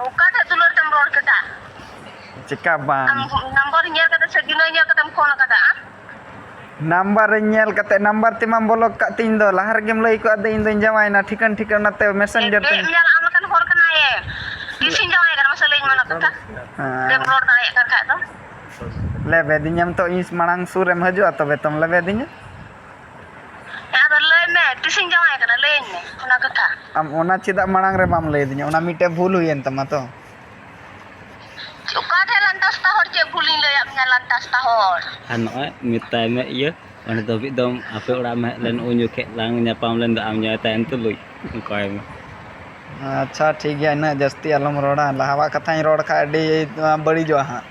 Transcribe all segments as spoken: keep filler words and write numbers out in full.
ᱚᱠᱟ ᱴᱷᱮᱡ ᱫᱩᱞᱟᱹᱲ ᱛᱮᱢ ᱨᱚᱲ ᱠᱮᱫᱟ? ᱪᱮᱠᱟ ᱵᱟᱝ? ᱟᱢ ᱱᱟᱢᱵᱟᱨ ᱧᱮᱞ ᱠᱟᱛᱮ ᱥᱮ ᱜᱤᱱᱟᱹ ᱧᱮᱞ ᱠᱟᱛᱮᱢ ᱯᱷᱳᱱ ᱟᱠᱟᱫᱟ ᱟᱢ? ᱱᱟᱢᱵᱟᱨ ᱤᱧ ᱧᱮᱞ ᱠᱟᱛᱮ, ᱱᱟᱢᱵᱟᱨ ᱛᱮᱢᱟᱢ ᱵᱚᱞᱚᱠ ᱠᱟᱜ ᱛᱤᱧ ᱫᱚ, ᱞᱟᱦᱟ ᱨᱮᱜᱮᱢ ᱞᱟᱹᱭ ᱠᱚᱜᱼᱟ ᱫᱚ ᱤᱧ ᱫᱚᱧ ᱡᱟᱶᱟᱭᱮᱱᱟ, ᱴᱷᱤᱠᱟᱹᱱ ᱴᱷᱤᱠᱟᱹᱱ ᱚᱱᱟᱛᱮ ᱢᱮᱥᱮᱧᱡᱟᱨ ᱛᱮ᱾ ᱧᱮᱞ ᱟᱢ ᱞᱮᱠᱟᱱ ᱦᱚᱲ ᱠᱟᱱᱟᱭᱮ᱾ ᱛᱤᱥᱤᱧ ᱡᱟᱶᱟᱭ ᱠᱟᱱᱟ ᱢᱟᱥᱮ ᱞᱟᱹᱭᱟᱹᱧ ᱢᱮ ᱚᱱᱟ ᱠᱟᱛᱷᱟ᱾ ᱦᱮᱸ᱾ ᱛᱮᱢ ᱨᱚᱲ ᱫᱟᱲᱮᱭᱟᱜ ᱠᱟᱱ ᱠᱷᱟᱡ ᱫᱚ᱾ ᱞᱮᱵᱮᱫᱤᱧᱟᱢ ᱛᱚ, ᱤᱧ ᱢᱟᱲᱟᱝ ᱥᱩᱨ ᱨᱮᱢ ᱦᱤᱡᱩᱜᱼᱟ ᱛᱚᱵᱮ ᱛᱚᱢ ᱞᱮᱵᱮᱫᱤᱧᱟ᱾ ᱦᱮᱸ, ᱟᱫᱚ ᱞᱟᱹᱭ ᱢᱮ, ᱛᱤᱥᱤᱧ ᱡᱟᱶᱟᱭ ᱠᱟᱱᱟ? ᱞᱟᱹᱭᱟᱹᱧ ᱢᱮ ᱚᱱᱟ ᱠᱟᱛᱷᱟ᱾ ᱟᱢ ᱚᱱᱟ ᱪᱮᱫᱟᱜ ᱢᱟᱲᱟᱝ ᱨᱮ ᱵᱟᱢ ᱞᱟᱹᱭ ᱟᱹᱫᱤᱧᱟ? ᱚᱱᱟ ᱢᱤᱫᱴᱮᱡ ᱵᱷᱩᱞ ᱦᱩᱭᱮᱱ ᱛᱟᱢᱟ ᱛᱚ᱾ ᱚᱠᱟ ᱴᱷᱮᱡ ᱞᱟᱱᱴᱟᱥᱛᱟ ᱦᱚᱲ ᱪᱮᱫ ᱵᱷᱩᱞᱤᱧ ᱞᱟᱹᱭᱟᱫ ᱢᱮᱭᱟ, ᱞᱟᱱᱴᱟᱥᱛᱟ ᱦᱚᱲ? ᱟᱨ ᱱᱚᱜᱼᱚᱭ ᱢᱮᱛᱟᱭ ᱢᱮ, ᱤᱭᱟᱹ, ᱚᱸᱰᱮ ᱫᱷᱟᱹᱵᱤᱡ ᱫᱚ ᱟᱯᱮ ᱚᱲᱟᱜ ᱮᱢ ᱦᱮᱡ ᱞᱮᱱ, ᱩᱱ ᱡᱚᱠᱷᱮᱡ ᱞᱟᱝ ᱧᱟᱯᱟᱢ ᱞᱮᱱ ᱫᱚ, ᱟᱢ ᱡᱟᱶᱟᱭ ᱛᱟᱭᱚᱢ ᱛᱩᱞᱩᱡ᱾ ᱚᱠᱚᱭ ᱢᱮ? ᱟᱪᱪᱷᱟ, ᱴᱷᱤᱠ ᱜᱮᱭᱟ, ᱤᱱᱟᱹᱜ ᱡᱟᱹᱥᱛᱤ ᱟᱞᱚᱢ ᱨᱚᱲᱟ᱾ ᱞᱟᱦᱟᱣᱟᱜ ᱠᱟᱛᱷᱟᱧ ᱨᱚᱲ ᱠᱷᱟᱡ ᱟᱹᱰᱤ, ᱟᱸ, ᱵᱟᱹᱲᱤᱡᱚᱜᱼᱟ ᱦᱟᱸᱜ᱾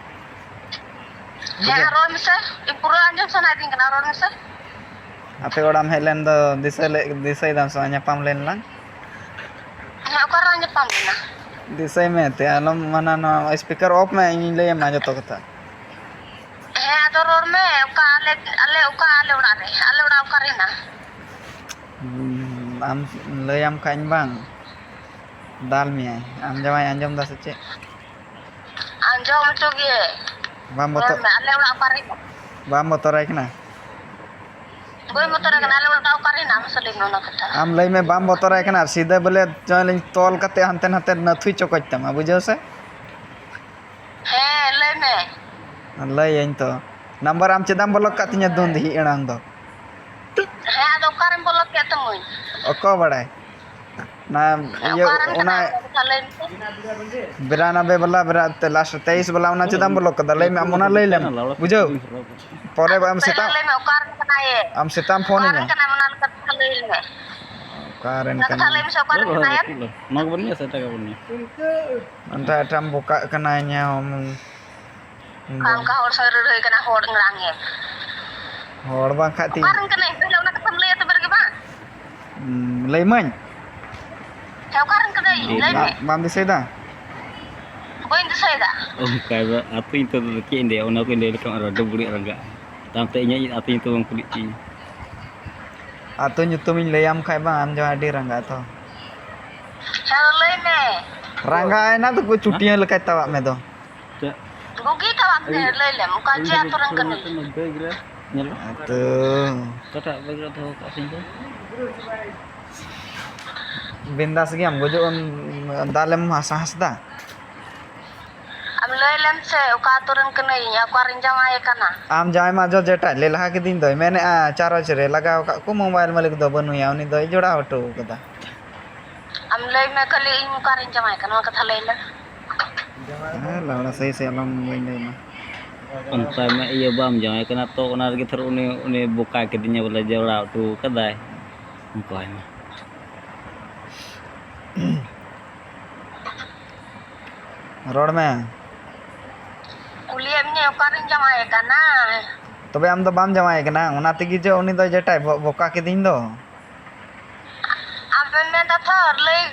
ᱦᱮᱸ, ᱵᱩᱡᱷᱟᱹᱣ? ᱨᱚᱲ ᱢᱮᱥᱮ, ᱤᱧ ᱯᱩᱨᱟᱹ ᱟᱸᱡᱚᱢ ᱥᱟᱱᱟᱭᱮᱫᱤᱧ ᱠᱟᱱᱟ, ᱨᱚᱲ ᱢᱮᱥᱮ᱾ ᱟᱯᱮ ᱚᱲᱟᱜ ᱮᱢ ᱦᱮᱡ ᱞᱮᱱ ᱫᱚ ᱫᱤᱥᱟᱹ ᱞᱮ-, ᱫᱤᱥᱟᱹᱭ ᱫᱟᱢ ᱥᱮ ᱵᱟᱝ? ᱧᱟᱯᱟᱢ ᱞᱮᱱ ᱞᱟᱝ᱾ ᱦᱮᱸ, ᱚᱠᱟᱨᱮ ᱞᱟᱝ ᱧᱟᱯᱟᱢ ᱞᱮᱱᱟ? ᱫᱤᱥᱟᱹᱭ ᱢᱮ ᱮᱱᱛᱮ, ᱟᱞᱚᱢ ᱢᱟᱱᱟ, ᱱᱚᱣᱟ speaker off ᱢᱮ, ᱤᱧᱤᱧ ᱞᱟᱹᱭ ᱟᱢᱟ ᱡᱚᱛᱚ ᱠᱟᱛᱷᱟ᱾ ᱦᱮᱸ, ᱟᱫᱚ ᱨᱚᱲ ᱢᱮ, ᱚᱠᱟ ᱟᱞᱮ, ᱟᱞᱮ ᱚᱠᱟ, ᱟᱞᱮ ᱚᱲᱟᱜ ᱨᱮ, ᱟᱞᱮ ᱚᱲᱟᱜ ᱚᱠᱟᱨᱮ ᱦᱮᱱᱟᱜᱼᱟ? ᱦᱩᱸ, ᱟᱢ ᱞᱟᱹᱭᱟᱢ ᱠᱷᱟᱡ ᱤᱧ ᱵᱟᱝ, ᱫᱟᱞ ᱢᱮᱭᱟᱭ᱾ ᱟᱢ ᱡᱟᱶᱟᱭ ᱟᱸᱡᱚᱢ ᱫᱟ ᱥᱮ ᱪᱮᱫ? ᱟᱸᱡᱚᱢ ᱦᱚᱪᱚ ᱜᱮ᱾ ᱵᱟᱢ ᱨᱚᱲ ᱵᱚᱛᱚᱨ-, ᱢᱮ, ᱟᱞᱮ ᱚᱲᱟᱜ ᱚᱠᱟᱨᱮ ᱦᱮᱱᱟᱜᱼᱟ? ᱵᱟᱢ ᱵᱚᱛᱚᱨᱟᱭ ᱠᱟᱱᱟ? ᱵᱟᱹᱧ ᱵᱚᱛᱚᱨᱟᱭ ᱠᱟᱱᱟ, ᱟᱞᱮ ᱚᱲᱟᱜ ᱚᱠᱟᱨᱮ ᱦᱮᱱᱟᱜᱼᱟ? ᱢᱟᱥᱮ ᱞᱟᱹᱭ ᱢᱮ ᱚᱱᱟ ᱠᱟᱛᱷᱟ᱾ ᱟᱢ ᱞᱟᱹᱭ ᱢᱮ, ᱵᱟᱢ ᱵᱚᱛᱚᱨᱟᱭ ᱠᱟᱱᱟ? ᱟᱨ ᱥᱤᱫᱷᱟᱹ ᱵᱚᱞᱮ ᱪᱚᱞᱤᱧ ᱛᱚᱞ ᱠᱟᱛᱮ ᱦᱟᱱᱛᱮ ᱱᱟᱛᱮ ᱱᱟᱹᱛᱷᱩᱭ ᱪᱚᱠᱚᱡ ᱛᱟᱢᱟ, ᱵᱩᱡᱷᱟᱹᱣ ᱥᱮ? ᱦᱮᱸ, ᱞᱟᱹᱭ ᱢᱮ᱾ ᱞᱟᱹᱭᱟᱹᱧ ᱛᱚ᱾ ᱱᱟᱢᱵᱟᱨ ᱟᱢ ᱪᱮᱫᱟᱜ ᱮᱢ ᱵᱚᱞᱚᱠ ᱠᱟᱜ ᱛᱤᱧᱟᱹ ᱫᱩᱱᱫᱷᱤ ᱟᱲᱟᱝ ᱫᱚ? ᱦᱮᱸ, ᱟᱫᱚ ᱚᱠᱟᱨᱮᱢ ᱵᱚᱞᱚᱠ ᱠᱮᱫ ᱛᱟᱢᱟᱹᱧ? ᱚᱠᱚᱭ ᱵᱟᱲᱟᱭ? ᱚᱱᱟ ᱤᱭᱟᱹ, ᱚᱠᱟᱨᱮᱱ ᱚᱱᱟ ᱠᱟᱱᱟᱢ? ᱠᱟᱛᱷᱟ ᱞᱟᱹᱭ ᱢᱮᱥᱮ᱾ ᱵᱤᱨᱟᱱᱚᱵᱵᱮ ᱵᱟᱞᱟ, ᱵᱤᱨᱟ-, ᱛᱮ last ᱛᱮᱭᱤᱥ ᱵᱟᱞᱟ, ᱚᱱᱟ ᱪᱮᱫᱟᱜ ᱮᱢ ᱵᱚᱞᱚᱠ ᱠᱟᱫᱟ? ᱞᱟᱹᱭ ᱢᱮ, ᱟᱢ ᱚᱱᱟ ᱞᱟᱹᱭ ᱞᱮᱢ᱾ ᱵᱩᱡᱷᱟᱹᱣ? ᱯᱚᱨᱮ ᱟᱢ ᱯᱮᱦᱞᱮ ᱥᱮᱛᱟᱜ, ᱞᱟᱹᱭ ᱢᱮ, ᱚᱠᱟᱨᱮᱱ ᱠᱟᱱᱟᱭᱮ? ᱟᱢ ᱥᱮᱛᱟᱜ ᱮᱢ ᱯᱷᱳᱱ ᱚᱠᱟᱨᱮᱱ ᱟᱹᱧᱟ᱾ ᱠᱟᱱᱟᱭ? ᱚᱱᱟ ᱠᱟᱛᱷᱟ ᱞᱟᱹᱭ ᱢᱮ᱾ ᱚᱠᱟᱨᱮᱱ ᱚᱱᱟ ᱠᱟᱛᱷᱟ ᱠᱟᱱᱟᱭ? ᱞᱟᱹᱭ ᱢᱮᱥᱮ, ᱚᱠᱟᱨᱮᱱ ᱠᱟᱱᱟᱭᱮ? ᱚᱱᱟ ᱠᱚ ᱵᱟᱹᱱᱩᱜᱼᱟ ᱥᱮ ᱮᱴᱟᱜᱟᱜ ᱵᱟᱹᱱᱩᱜᱼᱟ? ᱚᱱᱴᱟ ᱮᱴᱟᱜ ᱵᱚᱠᱟᱜ ᱠᱟᱱᱟᱭ ᱧᱟ ᱦᱚᱢ᱾ ᱚᱱᱠᱟ ᱦᱚᱲ ᱥᱟᱶ ᱞᱟᱹᱲᱦᱟᱹᱭ ᱠᱟᱱᱟ, ᱦᱚᱲ ᱢᱟᱲᱟᱝ ᱜᱮ᱾ ᱦᱚᱲ ᱵᱟᱝ ᱠᱷᱟᱡ ᱛᱤᱧ᱾ ᱚᱠᱟᱨᱮᱱ ᱠᱟᱱᱟᱭ? ᱛᱟᱦᱞᱮ ᱚᱱᱟ ᱠᱟᱛᱷᱟᱢ ᱞᱟᱹᱭᱟ ᱛᱚᱵᱮ ᱨᱮᱜᱮ ᱵᱟᱝ? ᱦᱩᱸ, ᱞᱟᱹᱭ ᱢᱟᱹᱧ? ᱦᱮᱸ, ᱚᱠᱟᱨᱮᱱ ᱠᱟᱱᱟᱭ? ᱞᱟᱹᱭ ᱢᱮ᱾ ᱵᱟ-, ᱵᱟᱢ ᱫᱤᱥᱟᱹᱭᱮᱫᱟ? ᱵᱟᱹᱧ ᱫᱤᱥᱟᱹᱭᱮᱫᱟ᱾ ᱚᱱᱠᱟ ᱫᱚ ᱟᱹᱛᱩ ᱧᱩᱛᱩᱢ ᱫᱚ ᱪᱮᱫ ᱤᱧ ᱞᱟᱹᱭᱟ? ᱚᱱᱟ ᱠᱚᱧ ᱞᱟᱹᱭ ᱞᱮᱠᱷᱟᱱ ᱟᱨᱚ ᱟᱹᱰᱤ ᱵᱟᱹᱲᱤᱡ ᱨᱟᱸᱜᱟᱜᱼᱟ᱾ ᱛᱟᱭᱚᱢ ᱛᱮ ᱤᱧᱟᱹᱜ ᱟᱹᱛᱩ ᱧᱩᱛᱩᱢ ᱮᱢ ᱠᱩᱞᱤᱭᱮᱫ ᱛᱤᱧᱟᱹ᱾ ᱟᱹᱛᱩ ᱧᱩᱛᱩᱢᱤᱧ ᱞᱟᱹᱭᱟᱢ ᱠᱷᱟᱡ ᱵᱟᱝ, ᱟᱢ ᱡᱟᱶᱟᱭ ᱟᱹᱰᱤ ᱨᱟᱸᱜᱟᱜᱼᱟ ᱛᱚ᱾ ᱦᱮᱸ, ᱞᱟᱹᱭ ᱢᱮ᱾ ᱨᱟᱸᱜᱟᱭᱮᱱᱟ ᱫᱚ ᱠᱚ ᱪᱩᱴᱤᱭᱟᱹ ᱞᱮᱠᱟᱭ ᱛᱟᱣᱟᱜ ᱢᱮ ᱫᱚ᱾ ᱪᱮᱫ? ᱵᱩᱜᱤ ᱛᱟᱣᱟᱜ ᱢᱮ, ᱞᱟᱹᱭ ᱞᱮᱢ, ᱚᱠᱟ ᱪᱮ ᱟᱛᱳ ᱨᱮᱱ ᱠᱟᱹᱱᱟᱹᱧ? ᱵᱮᱜᱽ ᱨᱮ ᱧᱮᱞ ᱢᱮ᱾ ᱟᱛᱳ᱾ ᱚᱠᱟᱴᱟᱜ ᱵᱮᱜᱽ ᱨᱮ ᱫᱚᱦᱚ ᱠᱟᱜ ᱛᱤᱧ ᱫᱚ? ᱵᱤᱱᱫᱟᱥ ᱜᱮᱭᱟᱢ, ᱜᱩᱡᱩᱜ ᱮᱢ ᱫᱟᱞᱮᱢ ᱥᱟᱦᱟᱥ ᱫᱟ? ᱟᱢ ᱞᱟᱹᱭ ᱞᱮᱢ ᱥᱮ, ᱚᱠᱟ ᱟᱛᱳ ᱨᱮᱱ ᱠᱟᱹᱱᱟᱹᱧ, ᱚᱠᱟᱨᱤᱧ ᱡᱟᱶᱟᱭ ᱟᱠᱟᱱᱟ? ᱟᱢ ᱡᱟᱶᱟᱭ ᱢᱟ ᱡᱚ ᱡᱮᱴᱟᱭ ᱞᱮ ᱞᱟᱦᱟ ᱠᱤᱫᱤᱧ ᱫᱚᱭ ᱢᱮᱱᱮᱫᱼᱟ, ᱪᱟᱨᱚᱪ ᱨᱮ ᱞᱟᱜᱟᱣ ᱟᱠᱟᱫ ᱠᱚ ᱢᱳᱵᱟᱭᱤᱞ ᱢᱟᱹᱞᱤᱠ ᱫᱚ ᱵᱟᱹᱱᱩᱭᱟ, ᱩᱱᱤ ᱫᱚᱭ ᱡᱚᱲᱟᱣ ᱦᱚᱴᱚ ᱠᱟᱫᱟ᱾ ᱟᱢ ᱞᱟᱹᱭ ᱢᱮ ᱠᱷᱟᱹᱞᱤ, ᱤᱧ ᱚᱠᱟᱨᱤᱧ ᱡᱟᱶᱟᱭ ᱠᱟᱱᱟ, ᱚᱱᱟ ᱠᱟᱛᱷᱟ ᱞᱟᱹᱭ ᱢᱮ᱾ ᱦᱮᱸ, ᱞᱟᱣᱲᱟ ᱥᱟᱹᱦᱤ ᱥᱟᱹᱦᱤ ᱟᱞᱚᱢ ᱵᱟᱹᱧ ᱞᱟᱹᱭ ᱢᱟ᱾ ᱚᱱᱠᱟ ᱢᱟ ᱤᱭᱟᱹ ᱵᱟᱢ ᱡᱟᱶᱟᱭ ᱠᱟᱱᱟ ᱛᱚ, ᱚᱱᱟ ᱨᱮᱜᱮ ᱛᱷᱚᱨ ᱩᱱᱤ, ᱩᱱᱤ ᱵᱚᱠᱟ ᱠᱤᱫᱤᱧᱟ ᱵᱚᱞᱮ, ᱡᱚᱲᱟᱣ ᱦᱚᱴᱚ ᱠᱟᱫᱟᱭ᱾ ᱚᱱᱠᱟ ᱢᱟ᱾ ᱨᱚᱲ ᱢᱮ᱾ ᱠᱩᱞᱤᱭᱮᱫ ᱢᱮᱭᱟ ᱚᱠᱟᱨᱤᱧ ᱡᱟᱶᱟᱭ ᱠᱟᱱᱟ? ᱛᱚᱵᱮ ᱟᱢ ᱫᱚ ᱵᱟᱢ ᱡᱟᱶᱟᱭ ᱠᱟᱱᱟ, ᱚᱱᱟ ᱛᱮᱜᱮ ᱡᱮ ᱩᱱᱤ ᱫᱚ ᱡᱮᱴᱟᱭ ᱵᱚ-, ᱵᱚᱠᱟ ᱠᱤᱫᱤᱧ ᱫᱚ᱾ ᱟᱢᱮᱢ ᱢᱮᱱᱫᱟ ᱛᱷᱚᱨ, ᱞᱟᱹᱭ,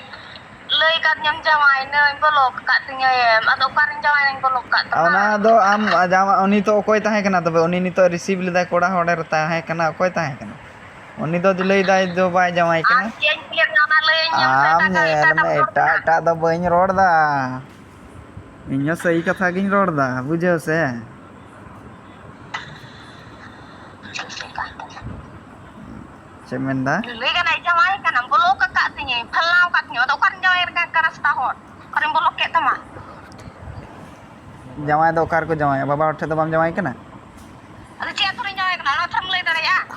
ᱞᱟᱹᱭ ᱠᱟᱫᱤᱧᱟᱢ ᱡᱟᱶᱟᱭ ᱱᱟᱹᱧ, ᱵᱚᱞᱚᱠ ᱠᱟᱫ ᱛᱤᱧᱟᱹᱭᱮᱢ, ᱟᱫᱚ ᱚᱠᱟᱨᱤᱧ ᱡᱟᱶᱟᱭ ᱱᱟᱹᱧ ᱵᱚᱞᱚᱠ ᱠᱟᱫ ᱛᱟᱢᱟ? ᱚᱱᱟ ᱫᱚ ᱟᱢ ᱡᱟᱶᱟᱭ, ᱩᱱᱤ ᱛᱚ ᱚᱠᱚᱭ ᱛᱟᱦᱮᱸ ᱠᱟᱱᱟ ᱛᱚᱵᱮ? ᱩᱱᱤ ᱱᱤᱛᱚᱜ receive ᱞᱮᱫᱟᱭ, ᱠᱚᱲᱟ ᱦᱚᱲ ᱨᱮ ᱛᱟᱦᱮᱸ ᱠᱟᱱᱟ, ᱚᱠᱚᱭ ᱛᱟᱦᱮᱸ ᱠᱟᱱᱟ? ᱩᱱᱤ ᱫᱚ ᱞᱟᱹᱭ ᱫᱟᱭ ᱫᱚ ᱵᱟᱭ ᱡᱟᱶᱟᱭ ᱟᱨ ᱠᱟᱱᱟ᱾ ᱪᱮᱫ ᱤᱧ ᱠᱩᱞᱤᱭᱮᱫ ᱢᱮᱭᱟ, ᱚᱱᱟ ᱞᱟᱹᱭᱟᱹᱧ ᱢᱮ ᱥᱮ, ᱟᱢ ᱮᱴᱟᱜᱟᱜ, ᱧᱮᱞ ᱮᱴᱟᱜᱟᱜ ᱢᱮ, ᱮᱴᱟᱜ ᱨᱚᱲ ᱮᱴᱟᱜ ᱠᱟᱱᱟ? ᱮᱴᱟᱜ ᱫᱚ ᱵᱟᱹᱧ ᱨᱚᱲ ᱫᱟ, ᱤᱧ ᱦᱚᱸ ᱥᱟᱹᱦᱤ ᱠᱟᱛᱷᱟ ᱜᱤᱧ ᱨᱚᱲ ᱫᱟ, ᱵᱩᱡᱷᱟᱹᱣ ᱥᱮ᱾ ᱪᱮᱫ ᱢᱮᱱᱫᱟ? ᱞᱟᱹᱭ ᱠᱟᱱᱟ, ᱡᱟᱶᱟᱭ ᱠᱟᱱᱟᱢ, ᱵᱚᱞᱚ ᱠᱟᱠᱟᱫ ᱛᱤᱧᱟᱹᱧ, ᱯᱷᱟᱞᱱᱟᱣ ᱠᱟᱫ ᱛᱤᱧᱟᱹ, ᱟᱫᱚ ᱚᱠᱟᱨᱮᱢ ᱡᱟᱶᱟᱭ ᱠᱟᱱᱟ, ᱨᱟᱥᱛᱟ ᱦᱚᱲ, ᱚᱠᱟᱨᱮᱢ ᱵᱚᱞᱚ ᱠᱮᱫ ᱛᱟᱢᱟ? ᱡᱟᱶᱟᱭ ᱫᱚ ᱚᱠᱟ ᱨᱮᱠᱚ ᱡᱟᱶᱟᱭᱟ? ᱵᱟᱵᱟ ᱦᱚᱲ ᱴᱷᱮᱱ ᱫᱚ ᱵᱟᱢ ᱡᱟᱶᱟᱭ ᱠᱟᱱᱟ? ᱟᱫᱚ ᱪᱮᱫ ᱟᱹᱛᱩ ᱨᱤᱧ ᱡᱟᱶᱟᱭ ᱠᱟᱱᱟ, ᱚᱱᱟ ᱠᱟᱛᱷᱟᱢ ᱞᱟᱹᱭ ᱫᱟᱲᱮᱭᱟᱜᱼᱟ?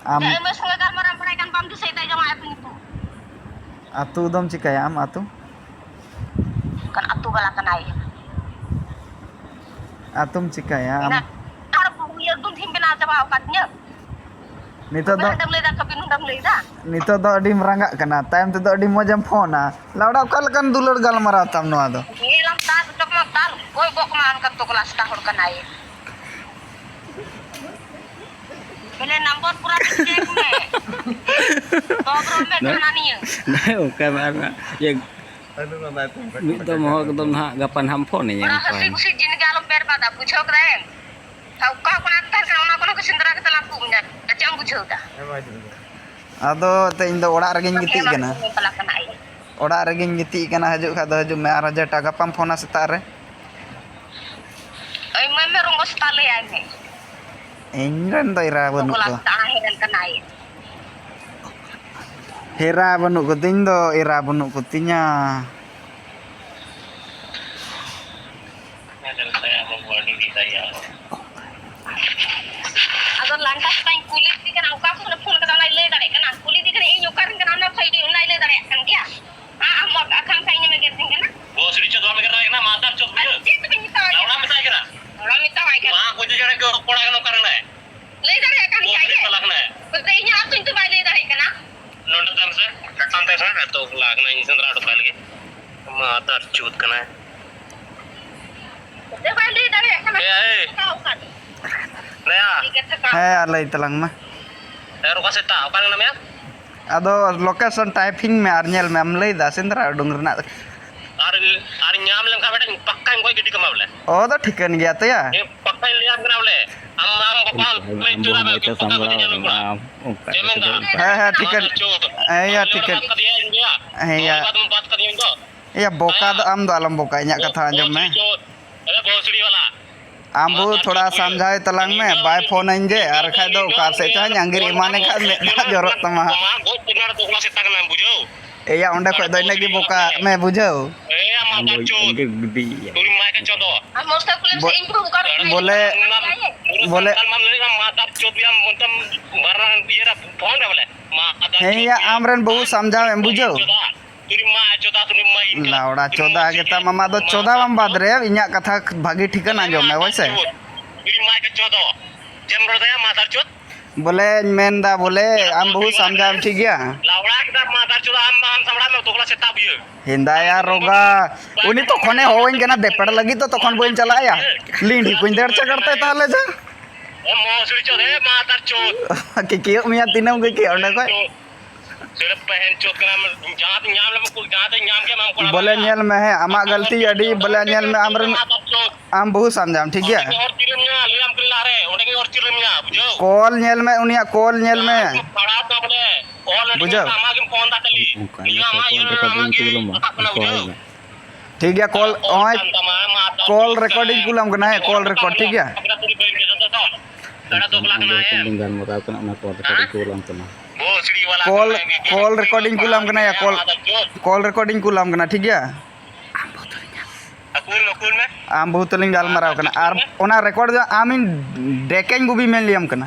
ᱟᱢ ᱪᱮᱫ ᱟᱭᱢᱟ ᱥᱚᱸᱜᱮ ᱜᱟᱞᱢᱟᱨᱟᱣ ᱵᱟᱲᱟᱭ ᱠᱟᱱ ᱵᱟᱢ ᱫᱤᱥᱟᱹᱭᱮᱫᱟ ᱡᱟᱶᱟᱭ ᱟᱹᱛᱩ ᱧᱩᱛᱩᱢ? ᱟᱹᱛᱩ ᱫᱚᱢ ᱪᱤᱠᱟᱹᱭᱟ ᱟᱢ ᱟᱹᱛᱩ? ᱚᱱᱠᱟᱱ ᱟᱹᱛᱩ ᱵᱟᱞᱟ ᱠᱟᱱᱟᱭ᱾ ᱟᱹᱛᱩᱢ ᱪᱤᱠᱟᱹᱭᱟ ᱟᱢ? ᱚᱱᱟ ᱦᱚᱲ ᱤᱭᱟᱹ ᱫᱩᱞ ᱴᱷᱤᱢ ᱵᱮᱱᱟᱣ ᱪᱟᱵᱟ ᱟᱠᱟᱫ ᱛᱤᱧᱟᱹ᱾ ᱱᱤᱛᱚᱜ ᱫᱚ ᱦᱟᱸᱰᱮᱢ ᱞᱟᱹᱭᱫᱟ, ᱠᱟᱹᱵᱤᱱ ᱱᱚᱰᱮᱢ ᱞᱟᱹᱭᱫᱟ᱾ ᱱᱤᱛᱚᱜ ᱫᱚ ᱟᱹᱰᱤᱢ ᱨᱟᱸᱜᱟᱜ ᱠᱟᱱᱟ, ᱛᱟᱭᱚᱢ ᱛᱮᱫᱚ ᱟᱹᱰᱤ ᱢᱚᱡᱮᱢ ᱯᱷᱳᱱᱟ᱾ ᱞᱟᱣᱲᱟ, ᱚᱠᱟ ᱞᱮᱠᱟᱱ ᱫᱩᱞᱟᱹᱲ ᱜᱟᱞᱢᱟᱨᱟᱣ ᱛᱟᱢ ᱱᱚᱣᱟ ᱫᱚ? ᱧᱮᱞᱟᱢ ᱛᱟᱞ, ᱪᱚᱠᱢᱟ ᱛᱟᱞ, ᱜᱚᱡ ᱜᱚᱜ ᱠᱟᱢᱟ ᱚᱱᱠᱟ ᱛᱚᱜᱞᱟ ᱥᱮᱛᱟ ᱦᱚᱲ ᱠᱟᱱᱟᱭ᱾ ᱵᱚᱞᱮ ᱱᱟᱢᱵᱟᱨ ᱯᱩᱨᱟ ᱪᱮᱠ ᱢᱮ᱾ ᱛᱚᱵ ᱨᱚᱲ ᱢᱮ ᱡᱟᱦᱟᱱᱟ ᱱᱤᱭᱟᱹ᱾ ᱚᱱᱠᱟ ᱢᱟ ᱟᱨ ᱢᱟ, ᱤᱭᱟᱹ, ᱢᱤᱫ ᱫᱚᱢ ᱦᱚᱸ ᱮᱠᱫᱚᱢ ᱱᱟᱦᱟᱜ ᱜᱟᱯᱟ ᱱᱟᱦᱟᱜ ᱮᱢ ᱯᱷᱳᱱ ᱟᱹᱧᱟ, ᱚᱱᱟ ᱚᱱᱠᱟ ᱦᱟᱹᱥᱤ ᱢᱟ᱾ ᱠᱩᱥᱤ ᱡᱤᱱ ᱜᱮ ᱟᱞᱚᱢ ᱵᱮᱨᱵᱟᱫᱟ, ᱵᱩᱡᱷᱟᱹᱣ ᱠᱮᱫᱟᱭᱮᱢ? ᱚᱠᱟ ᱠᱷᱚᱱᱟᱜ ᱮᱢ ᱛᱟᱦᱮᱱ ᱠᱟᱱᱟ, ᱚᱱᱟ ᱠᱷᱚᱱᱟᱜ ᱜᱮ ᱥᱮᱸᱫᱽᱨᱟ ᱠᱟᱛᱮ ᱞᱟᱝ ᱛᱩᱫ ᱢᱮᱭᱟ᱾ ᱪᱮᱫ ᱮᱢ ᱵᱩᱡᱷᱟᱹᱣ ᱮᱫᱟ? ᱟᱫᱚ ᱮᱱᱛᱮᱫ ᱤᱧ ᱫᱚ ᱚᱲᱟᱜ ᱨᱮᱜᱮᱧ ᱜᱤᱛᱤᱡ ᱠᱟᱱᱟ᱾ ᱵᱟᱯᱞᱟ ᱠᱟᱱᱟ ᱟᱭ᱾ ᱚᱲᱟᱜ ᱨᱮᱜᱮᱧ ᱜᱤᱛᱤᱡ ᱠᱟᱱᱟ, ᱦᱤᱡᱩᱜ ᱠᱷᱟᱡ ᱫᱚ ᱦᱤᱡᱩᱜ ᱢᱮ, ᱟᱨ ᱦᱟᱡᱟᱨ ᱴᱟᱠᱟ ᱜᱟᱯᱟᱢ ᱯᱷᱳᱱᱟ ᱥᱮᱛᱟᱜ ᱨᱮ᱾ ᱮᱢᱟᱹᱧ ᱢᱮ ᱨᱚᱝᱜᱚ ᱥᱮᱛᱟᱜ ᱞᱟᱹᱭᱟᱭ ᱢᱮ᱾ ᱤᱧ ᱨᱮᱱ ᱫᱚ ᱮᱨᱟ ᱵᱟᱹᱱᱩᱜ ᱠᱚᱣᱟ᱾ ᱦᱮᱨᱮᱞ ᱠᱟᱱᱟᱭ᱾ ᱦᱮᱨᱟ ᱵᱟᱹᱱᱩᱜ ᱠᱚᱛᱤᱧ ᱫᱚ, ᱮᱨᱟ ᱵᱟᱹᱱᱩᱜ ᱠᱚᱛᱤᱧᱟ᱾ ᱟᱫᱚ ᱞᱟᱝᱴᱟ ᱥᱮᱛᱟᱜ ᱤᱧ ᱠᱩᱞᱤ ᱫᱤ ᱠᱟᱱᱟ, ᱚᱠᱟ ᱠᱷᱚᱱᱮ ᱯᱷᱳᱱ ᱠᱟᱫᱟ ᱚᱱᱟᱭ ᱞᱟᱹᱭ ᱫᱟᱲᱮᱭᱟᱜ ᱠᱟᱱᱟ? ᱠᱩᱞᱤ ᱫᱤ ᱠᱟᱱᱟ ᱤᱧ ᱚᱠᱟ ᱨᱮᱱ ᱠᱟᱱᱟ, ᱚᱱᱟ ᱠᱷᱚᱡ ᱚᱱᱟᱭ ᱞᱟᱹᱭ ᱫᱟᱲᱮᱭᱟᱜ ᱠᱟᱱ ᱜᱮᱭᱟ? ᱟᱢ ᱟᱠᱷᱟᱱ ᱠᱷᱟᱡ ᱤᱧᱮᱢ ᱮᱜᱮᱨ ᱫᱤᱧ ᱠᱟᱱᱟ? ᱵᱚᱥ ᱨᱤᱪᱟᱹᱫ ᱵᱟᱢ ᱮᱜᱮᱨ ᱫᱟᱲᱮᱭᱟᱜ ᱠᱟᱱᱟ, ᱢᱟᱫᱟᱨ ᱪᱳᱫ ᱵᱩᱡᱷᱟᱹᱣ? ᱪᱮᱫ ᱫᱚ ᱵᱟᱹᱧ ᱢᱮᱛᱟᱣᱟᱭ ᱠᱟᱱᱟ? ᱚᱲᱟᱜ ᱢᱮᱛᱟᱣᱟᱭ ᱠᱟᱱᱟ᱾ ᱢᱟ ᱠᱚ ᱡᱮ ᱡᱟᱲᱮ ᱠᱚ ᱠᱚᱲᱟ ᱠᱟᱱᱟ, ᱚᱠᱟ ᱨᱮ ᱢᱮᱱᱟᱭᱟ? ᱞᱟᱹᱭ ᱫᱟᱲᱮᱭᱟᱜ ᱠᱟᱱ ᱜᱮᱭᱟ ᱵᱚᱥ ᱨᱮ ᱪᱟᱞᱟᱜ ᱠᱟᱱᱟᱭ᱾ ᱤᱧᱟᱹᱜ ᱟᱹᱛᱩ ᱧᱩᱛᱩᱢ ᱵᱟᱭ ᱞᱟᱹᱭ ᱫᱟᱲᱮᱭᱟᱜ ᱠᱟᱱᱟ᱾ ᱱᱚᱰᱮ ᱛᱟᱭᱚᱢ ᱥᱮ, ᱛᱟᱭᱚᱢ ᱛᱮ ᱥᱮ, ᱮᱛᱚ ᱞᱟᱜ ᱠᱟᱱᱟ, ᱤᱧ ᱥᱮᱸᱫᱽᱨᱟ ᱦᱚᱴᱚ ᱠᱟᱭ ᱞᱟᱹᱜᱤᱫ᱾ ᱢᱟᱫᱟᱨ ᱪᱳᱫ ᱠᱟᱱᱟᱭ᱾ ᱪᱮᱫ ᱵᱟᱭ ᱞᱟᱹᱭ ᱫᱟᱲᱮᱭᱟᱜ ᱠᱟᱱᱟ᱾ ᱮ, ᱮ᱾ ᱚᱠᱟ, ᱚᱠᱟ ᱨᱮ? ᱫᱟᱭᱟ᱾ ᱪᱮᱫ ᱠᱟᱛᱷᱟ ᱠᱟᱱᱟ? ᱦᱮᱸ, ᱞᱟᱹᱭ ᱛᱟᱞᱟᱝ ᱢᱮ᱾ ᱮ, ᱨᱚᱠᱟ ᱥᱮᱛᱟ, ᱚᱠᱟ ᱨᱮ ᱢᱮᱱᱟᱜ ᱢᱮᱭᱟ? ᱟᱫᱚ location typing ᱢᱮ ᱟᱨ ᱧᱮᱞ ᱢᱮ, ᱟᱢ ᱞᱟᱹᱭ ᱫᱟ ᱥᱮᱸᱫᱽᱨᱟ ᱩᱰᱩᱝ ᱨᱮᱱᱟᱜ᱾ ᱟᱨ, ᱟᱨ ᱧᱟᱢ ᱞᱮᱱᱠᱷᱟᱱ ᱢᱤᱫᱴᱮᱱ ᱯᱟᱠᱠᱟᱧ ᱜᱚᱡ ᱜᱤᱰᱤ ᱠᱟᱢᱟ ᱵᱚᱞᱮ᱾ ᱚ, ᱫᱚ ᱴᱷᱤᱠᱟᱹᱱ ᱜᱮᱭᱟ ᱛᱚᱭᱟ᱾ ᱦᱮᱸ, ᱯᱟᱠᱠᱟᱧ ᱞᱟᱹᱭᱟᱢ ᱠᱟᱱᱟ ᱵᱚᱞᱮ᱾ ᱟᱢ, ᱟᱢ ᱵᱟᱵᱟ ᱟᱢ ᱞᱟᱹᱭ ᱩᱛᱟᱹᱨᱟ ᱵᱚᱞᱮ, ᱯᱟᱠᱠᱟ ᱠᱚ ᱧᱮᱞ ᱠᱚᱣᱟ᱾ ᱪᱮᱫ ᱢᱮᱱᱫᱟ? ᱦᱮᱸ, ᱦᱮᱸ, ᱴᱷᱤᱠᱟᱹᱱ᱾ ᱦᱮᱸ, ᱭᱟ, ᱴᱷᱤᱠᱟᱹᱱ᱾ ᱵᱟᱫ ᱠᱟᱫᱮᱭᱟ ᱤᱧ ᱜᱮᱭᱟ᱾ ᱦᱮᱸ, ᱭᱟ᱾ ᱵᱟᱫ, ᱵᱟᱫ ᱠᱟᱫᱮᱭᱟ ᱤᱧ ᱫᱚ᱾ ᱮᱭᱟ, ᱵᱚᱠᱟ ᱫᱚ ᱟᱢ ᱫᱚ ᱟᱞᱚᱢ ᱵᱚᱠᱟ, ᱤᱧᱟᱹᱜ ᱠᱟᱛᱷᱟ ᱟᱸᱡᱚᱢ ᱢᱮ᱾ ᱵᱚᱦᱚᱥᱲᱤ ᱪᱳᱫ, ᱮ, ᱵᱚᱦᱚᱥᱲᱤ ᱵᱟᱞᱟ᱾ ᱟᱢ ᱵᱚᱦᱩ ᱛᱷᱚᱲᱟ ᱥᱟᱢᱡᱷᱟᱣ ᱛᱟᱞᱟᱝ ᱢᱮ, ᱵᱟᱭ ᱯᱷᱳᱱᱟᱹᱧ ᱡᱮ, ᱟᱨ ᱠᱷᱟᱡ ᱫᱚ ᱚᱠᱟ ᱥᱮᱫ ᱪᱚ ᱦᱟᱸᱜ ᱟᱸᱜᱤᱨ ᱮᱢᱟᱱ ᱠᱷᱟᱡ ᱢᱮᱫ ᱫᱟᱜ ᱡᱚᱨᱚᱜ ᱛᱟᱢᱟ ᱦᱟᱸᱜ᱾ ᱮᱭᱟ, ᱚᱸᱰᱮ ᱠᱷᱚᱡ ᱫᱚ ᱤᱱᱟᱹ ᱜᱮ ᱵᱚᱠᱟᱜ ᱢᱮ, ᱵᱩᱡᱷᱟᱹᱣ? ᱟᱢ ᱵᱚᱞᱮ, ᱵᱚᱞᱮ, ᱵᱚᱞᱮ, ᱦᱮᱸᱭᱟ, ᱟᱢ ᱨᱮᱱ ᱵᱟᱹᱦᱩ ᱥᱟᱢᱡᱷᱟᱣ ᱮᱢ, ᱵᱩᱡᱷᱟᱹᱣ? ᱞᱟᱣᱲᱟ ᱪᱳᱫᱟ ᱜᱮᱛᱟᱢ ᱟᱢᱟᱜ ᱫᱚ, ᱪᱳᱫᱟ ᱵᱟᱢ ᱵᱟᱫ ᱨᱮ, ᱤᱧᱟᱹᱜ ᱠᱟᱛᱷᱟ ᱵᱷᱟᱹᱜᱤ ᱴᱷᱤᱠᱟᱹᱱ ᱟᱸᱡᱚᱢ ᱢᱮ, ᱦᱳᱭ ᱥᱮ? ᱵᱚᱞᱮᱧ ᱢᱮᱱ ᱫᱟ, ᱵᱚᱞᱮ, ᱟᱢ ᱵᱟᱹᱦᱩ ᱥᱟᱢᱡᱷᱟᱣ ᱮᱢ, ᱴᱷᱤᱠ ᱜᱮᱭᱟ? ᱦᱮᱸᱫᱟᱭᱟ ᱨᱚᱜᱟ, ᱩᱱᱤ ᱛᱚᱠᱷᱚᱱᱮ ᱦᱚᱦᱚᱣᱟᱹᱧ ᱠᱟᱱᱟ ᱫᱮᱯᱮᱲ ᱞᱟᱹᱜᱤᱫ, ᱫᱚ ᱛᱚᱠᱷᱚᱱ ᱵᱟᱹᱧ ᱪᱟᱞᱟᱜ ᱭᱟ᱾ ᱞᱤᱸᱰᱤ ᱠᱚᱧ ᱫᱟᱹᱲ ᱪᱟᱠᱟᱲ ᱛᱟᱭ ᱛᱟᱦᱞᱮ ᱡᱟ᱾ ᱠᱤᱠᱤᱭᱟᱹᱜ ᱢᱮᱭᱟ ᱛᱤᱱᱟᱹᱜ ᱮᱢ ᱠᱤᱠᱤᱭᱟ ᱚᱸᱰᱮ ᱠᱷᱚᱡ᱾ ᱵᱚᱞᱮ ᱧᱮᱞ ᱢᱮ, ᱦᱮᱸ, ᱟᱢᱟᱜ ᱜᱟᱹᱞᱛᱤ ᱟᱹᱰᱤ, ᱵᱚᱞᱮ ᱧᱮᱞ ᱢᱮ, ᱟᱢ ᱨᱮᱱ, ᱟᱢ ᱵᱟᱹᱦᱩ ᱥᱟᱢᱡᱷᱟᱣ ᱮᱢ, ᱴᱷᱤᱠ ᱜᱮᱭᱟ? ᱠᱚᱞ ᱧᱮᱞ ᱢᱮ, ᱩᱱᱤᱭᱟᱜ ᱠᱚᱞ ᱧᱮᱞ ᱢᱮ᱾ ᱵᱩᱡᱷᱟᱹᱣ? ᱚᱱᱠᱟ ᱜᱮ ᱥᱮ, ᱠᱚᱞ ᱨᱮᱠᱚᱨᱰᱤᱝ ᱠᱩᱞ ᱟᱢᱟ, ᱠᱚᱞ ᱢᱮ᱾ ᱴᱷᱤᱠ ᱜᱮᱭᱟ, ᱠᱚᱞ, ᱱᱚᱜᱼᱚᱭ ᱠᱚᱞ ᱨᱮᱠᱚᱨᱰᱤᱝ ᱠᱩᱞ ᱟᱢ ᱠᱟᱱᱟ, ᱦᱮᱸ, ᱠᱚᱞ ᱨᱮᱠᱚᱨᱰ, ᱴᱷᱤᱠ ᱜᱮᱭᱟ? ᱟᱢ ᱵᱚᱦᱩᱛ ᱞᱤᱧ ᱜᱟᱞᱢᱟᱨᱟᱣ ᱠᱟᱱᱟ, ᱚᱱᱟ ᱠᱚᱞ ᱨᱮᱠᱚᱨᱰᱤᱝ ᱠᱩᱞ ᱟᱢ ᱠᱟᱱᱟ᱾ ᱠᱚᱞ, ᱠᱚᱞ ᱨᱮᱠᱚᱨᱰᱤᱝ ᱠᱩᱞ ᱟᱢ ᱠᱟᱱᱟ, ᱭᱟ, ᱠᱚᱞ, ᱠᱚᱞ ᱨᱮᱠᱚᱨᱰᱤᱝ ᱠᱩᱞ ᱟᱢ ᱠᱟᱱᱟ, ᱴᱷᱤᱠ ᱜᱮᱭᱟ? ᱟᱢ ᱵᱚᱦᱩᱛ ᱞᱤᱧ ᱜᱟᱞᱢᱟᱨᱟᱣ ᱠᱟᱱᱟ, ᱟᱨ ᱚᱱᱟ ᱨᱮᱠᱚᱨᱰ ᱫᱚ ᱟᱢᱤᱧ ᱰᱮᱠᱮᱧ ᱜᱩᱵᱤ ᱢᱮᱱ ᱞᱤᱭᱟᱢ ᱠᱟᱱᱟ᱾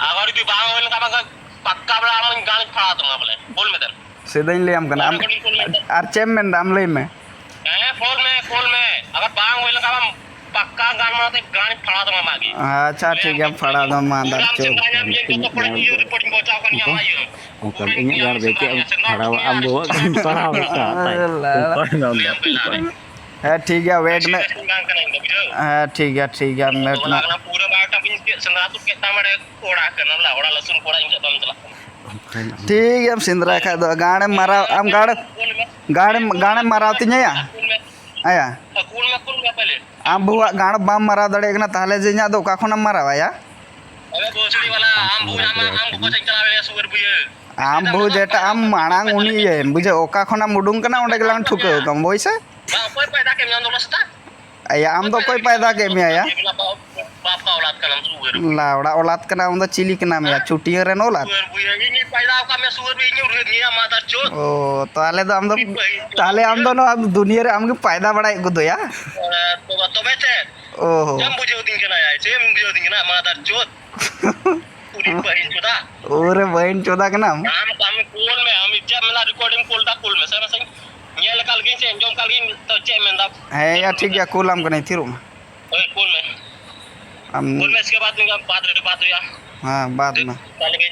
ᱟᱵᱟᱨ ᱡᱩᱫᱤ ᱵᱟᱝ ᱦᱩᱭ ᱞᱮᱱᱠᱷᱟᱱ ᱟᱢᱟᱜ ᱯᱟᱠᱠᱟ ᱵᱮᱲᱟ ᱟᱢᱤᱧ ᱜᱟᱱ ᱯᱷᱟᱲᱟᱣ ᱛᱟᱢᱟ ᱵᱚᱞᱮ᱾ ᱠᱩᱞ ᱢᱮ ᱛᱟᱦᱞᱮ᱾ ᱥᱤᱫᱷᱟᱹᱧ ᱞᱟᱹᱭᱟᱢ ᱠᱟᱱᱟ᱾ ᱟᱢ ᱨᱮᱠᱚᱨᱰᱤᱝ ᱠᱩᱞ ᱢᱮ ᱛᱟᱦᱞᱮ᱾ ᱟᱨ ᱪᱮᱫ ᱮᱢ ᱢᱮᱱᱫᱟ? ᱟᱢ ᱞᱟᱹᱭ ᱢᱮ᱾ ᱦᱮᱸ, ᱠᱩᱞ ᱢᱮ, ᱠᱩᱞ ᱢᱮ᱾ ᱟᱵᱟᱨ ᱵᱟᱝ ᱦᱩᱭ ᱞᱮᱱᱠᱷᱟᱱ ᱟᱢ ᱯᱟᱠᱠᱟ ᱜᱟᱱ ᱢᱟᱱᱟᱛᱮ ᱜᱟᱱ ᱯᱷᱟᱲᱟᱣ ᱛᱟᱢᱟ ᱟᱢᱟᱜ ᱜᱮ᱾ ᱟᱪᱪᱷᱟ, ᱴᱷᱤᱠ ᱜᱮᱭᱟ, ᱯᱷᱟᱲᱟᱣ ᱫᱚ ᱢᱟᱫᱟᱨ ᱪᱳᱫ᱾ ᱥᱮᱸᱫᱽᱨᱟ ᱧᱟᱢ ᱡᱮ ᱡᱚᱛᱚ ᱠᱚᱲᱟ ᱤᱧ ᱨᱤᱯᱳᱨᱴ ᱤᱧ ᱯᱚᱦᱚᱸᱪᱟᱣ ᱠᱟᱱ ᱜᱮᱭᱟ ᱟᱢᱟᱜ ᱤᱭᱟᱹ᱾ ᱚᱱᱠᱟ ᱤᱧᱟᱹᱜ ᱜᱟᱲ ᱵᱮᱠᱮ ᱟᱢ ᱯᱷᱟᱲᱟᱣ ᱟᱢ ᱵᱚᱦᱚᱜ ᱜᱮᱢ ᱯᱷᱟᱲᱟᱣ ᱞᱮᱠᱟ᱾ ᱦᱮᱸ, ᱴᱷᱤᱠ ᱜᱮᱭᱟ, ᱣᱮᱴ ᱢᱮ᱾ ᱦᱮᱸ, ᱴᱷᱤᱠ ᱜᱮᱭᱟ, ᱴᱷᱤᱠ ᱜᱮᱭᱟ, ᱢᱮ᱾ ᱯᱩᱨᱟᱹ ᱵᱟᱨᱚᱴᱟ ᱵᱤᱧ ᱪᱮᱫ ᱥᱮᱸᱫᱽᱨᱟ ᱛᱩᱫ ᱠᱮᱫ ᱛᱟᱢ ᱵᱟᱲᱮ ᱠᱚᱲᱟ ᱠᱟᱱᱟ ᱵᱚᱞᱮ, ᱚᱲᱟᱜ ᱞᱟᱹᱥᱩᱱ ᱠᱚᱲᱟ ᱤᱧ ᱴᱷᱮᱱ ᱵᱟᱢ ᱪᱟᱞᱟᱜ ᱠᱟᱱᱟ᱾ ᱴᱷᱤᱠ ᱜᱮᱭᱟᱢ ᱥᱮᱸᱫᱽᱨᱟ ᱠᱷᱟᱡ ᱫᱚ, ᱜᱟᱲᱮᱢ ᱢᱟᱨᱟᱣ, ᱟᱢ ᱜᱟᱲ, ᱜᱟᱲᱮᱢ, ᱜᱟᱲᱮᱢ ᱢᱟᱨᱟᱣ ᱛᱤᱧᱟᱹ ᱭᱟ? ᱟᱭᱟ᱾ ᱟᱢ ᱵᱟᱹᱦᱩᱣᱟᱜ ᱜᱟᱲ ᱵᱟᱢ ᱢᱟᱨᱟᱣ ᱫᱟᱲᱮᱭᱟᱜ ᱠᱟᱱᱟ, ᱛᱟᱦᱞᱮ ᱡᱮ ᱤᱧᱟᱹᱜ ᱫᱚ ᱚᱠᱟ ᱠᱷᱚᱱᱮᱢ ᱢᱟᱨᱟᱣᱟ ᱭᱟ? ᱟᱢ ᱵᱟᱹᱦᱩ ᱡᱮᱴᱟ ᱟᱢ ᱢᱟᱲᱟᱝ ᱩᱱᱤ ᱤᱭᱟᱹᱭᱮᱢ, ᱵᱩᱡᱷᱟᱹᱣ, ᱚᱠᱟ ᱠᱷᱚᱱᱮᱢ ᱩᱰᱩᱝ ᱠᱟᱱᱟ ᱚᱸᱰᱮ ᱜᱮᱞᱟᱝ ᱴᱷᱩᱠᱟᱹᱣ ᱠᱟᱢ, ᱵᱳᱭ ᱥᱮ? ᱵᱟᱝ, ᱚᱠᱚᱭ ᱯᱟᱭᱫᱟ ᱠᱮᱫ ᱢᱮᱭᱟ ᱟᱢ ᱫᱚ ᱢᱟ ᱥᱮᱛᱟ? ᱮᱭᱟ, ᱟᱢ ᱫᱚ ᱚᱠᱚᱭ ᱯᱟᱭᱫᱟ ᱠᱮᱫ ᱢᱮᱭᱟ ᱭᱟ? ᱵᱟᱯ ᱵᱟᱯ ᱚᱲᱟᱜ ᱠᱟᱱᱟᱢ ᱥᱩᱜᱟᱹᱨ᱾ ᱞᱟᱣᱲᱟ ᱚᱞᱟᱫ ᱠᱟᱱᱟ, ᱟᱢ ᱫᱚ ᱪᱤᱞᱤ ᱠᱟᱱᱟᱢ ᱭᱟ? ᱦᱮᱸ? ᱪᱩᱴᱤᱭᱟᱹ ᱨᱮᱱ ᱚᱞᱟᱫ? ᱥᱩᱜᱟᱹᱨ ᱵᱩᱭᱟᱹ, ᱤᱧᱤᱧ ᱯᱟᱭᱫᱟ ᱟᱠᱟᱫ ᱢᱮᱭᱟ ᱥᱩᱜᱟᱹᱨ ᱵᱩᱭᱟᱹ, ᱤᱧᱮᱢ ᱨᱩᱦᱮᱫ ᱢᱮᱭᱟ ᱢᱟᱫᱟᱨ ᱪᱳᱫ᱾ ᱚ, ᱛᱟᱦᱞᱮ ᱫᱚ ᱟᱢ ᱫᱚ, ᱩᱱᱤ ᱯᱟᱹᱦᱤᱞ ᱛᱟᱦᱞᱮ ᱟᱢ ᱫᱚ ᱱᱚᱣᱟ ᱫᱩᱱᱤᱭᱟᱹ ᱨᱮ ᱟᱢ ᱜᱮᱢ ᱯᱟᱭᱫᱟ ᱵᱟᱲᱟᱭᱮᱫ ᱠᱚᱫᱚ ᱭᱟ? ᱮ, ᱛᱚᱵᱮ, ᱛᱚᱵᱮ ᱪᱮᱫ? ᱚ᱾ ᱪᱮᱫ ᱮᱢ ᱵᱩᱡᱷᱟᱹᱣ ᱫᱤᱧ ᱠᱟᱱᱟ ᱭᱟ? ᱪᱮᱫ ᱮᱢ ᱵᱩᱡᱷᱟᱹᱣ ᱫᱤᱧ ᱠᱟᱱᱟ ᱢᱟᱫᱟᱨ ᱪᱳᱫ? ᱩᱱᱤ ᱯᱟᱹᱦᱤᱞ ᱪᱳᱫᱟ᱾ ᱳᱨᱮ ᱵᱟᱹᱦᱤᱱ ᱪᱳᱫᱟ ᱠᱟᱱᱟᱢ᱾ ᱟᱢ, ᱟᱢ ᱠᱩᱞ ᱢᱮ, ᱟᱢ ᱪᱮᱫ ᱮᱢ ᱢᱮᱱᱟ ᱨᱮᱠᱚᱨᱰᱤᱝ ᱠᱩᱞ ᱫᱟ, ᱠᱩᱞ ᱢᱮ, ᱥᱮ ᱢᱮᱥᱮ ᱧᱮᱞ ᱟᱠᱟᱫ ᱞᱮᱜᱤᱧ ᱥᱮ ᱟᱸᱡᱚᱢ ᱟᱠᱟᱫ ᱞᱮᱜᱤᱧ, ᱛᱚ ᱪᱮᱫ ᱮᱢ ᱢᱮᱱᱫᱟ? ᱦᱮᱸ ᱭᱟ, ᱴᱷᱤᱠ ᱜᱮᱭᱟ, ᱠᱩᱞᱟᱢ ᱠᱟᱹᱱᱟᱹᱧ, ᱛᱷᱤᱨᱚᱜ ᱢᱮ᱾ ᱦᱳᱭ, ᱠᱩᱞ ᱢᱮ᱾ ᱟᱢ ᱠᱩᱞ ᱢᱮ, ᱤᱥᱠᱮ ᱵᱟᱫ ᱵᱟᱫ ᱨᱮ ᱵᱟᱫ ᱦᱩᱭᱩᱜᱼᱟ᱾ ᱦᱮᱸ, ᱵᱟᱫ ᱢᱮ᱾ ᱛᱟᱦᱞᱮ ᱜᱮ᱾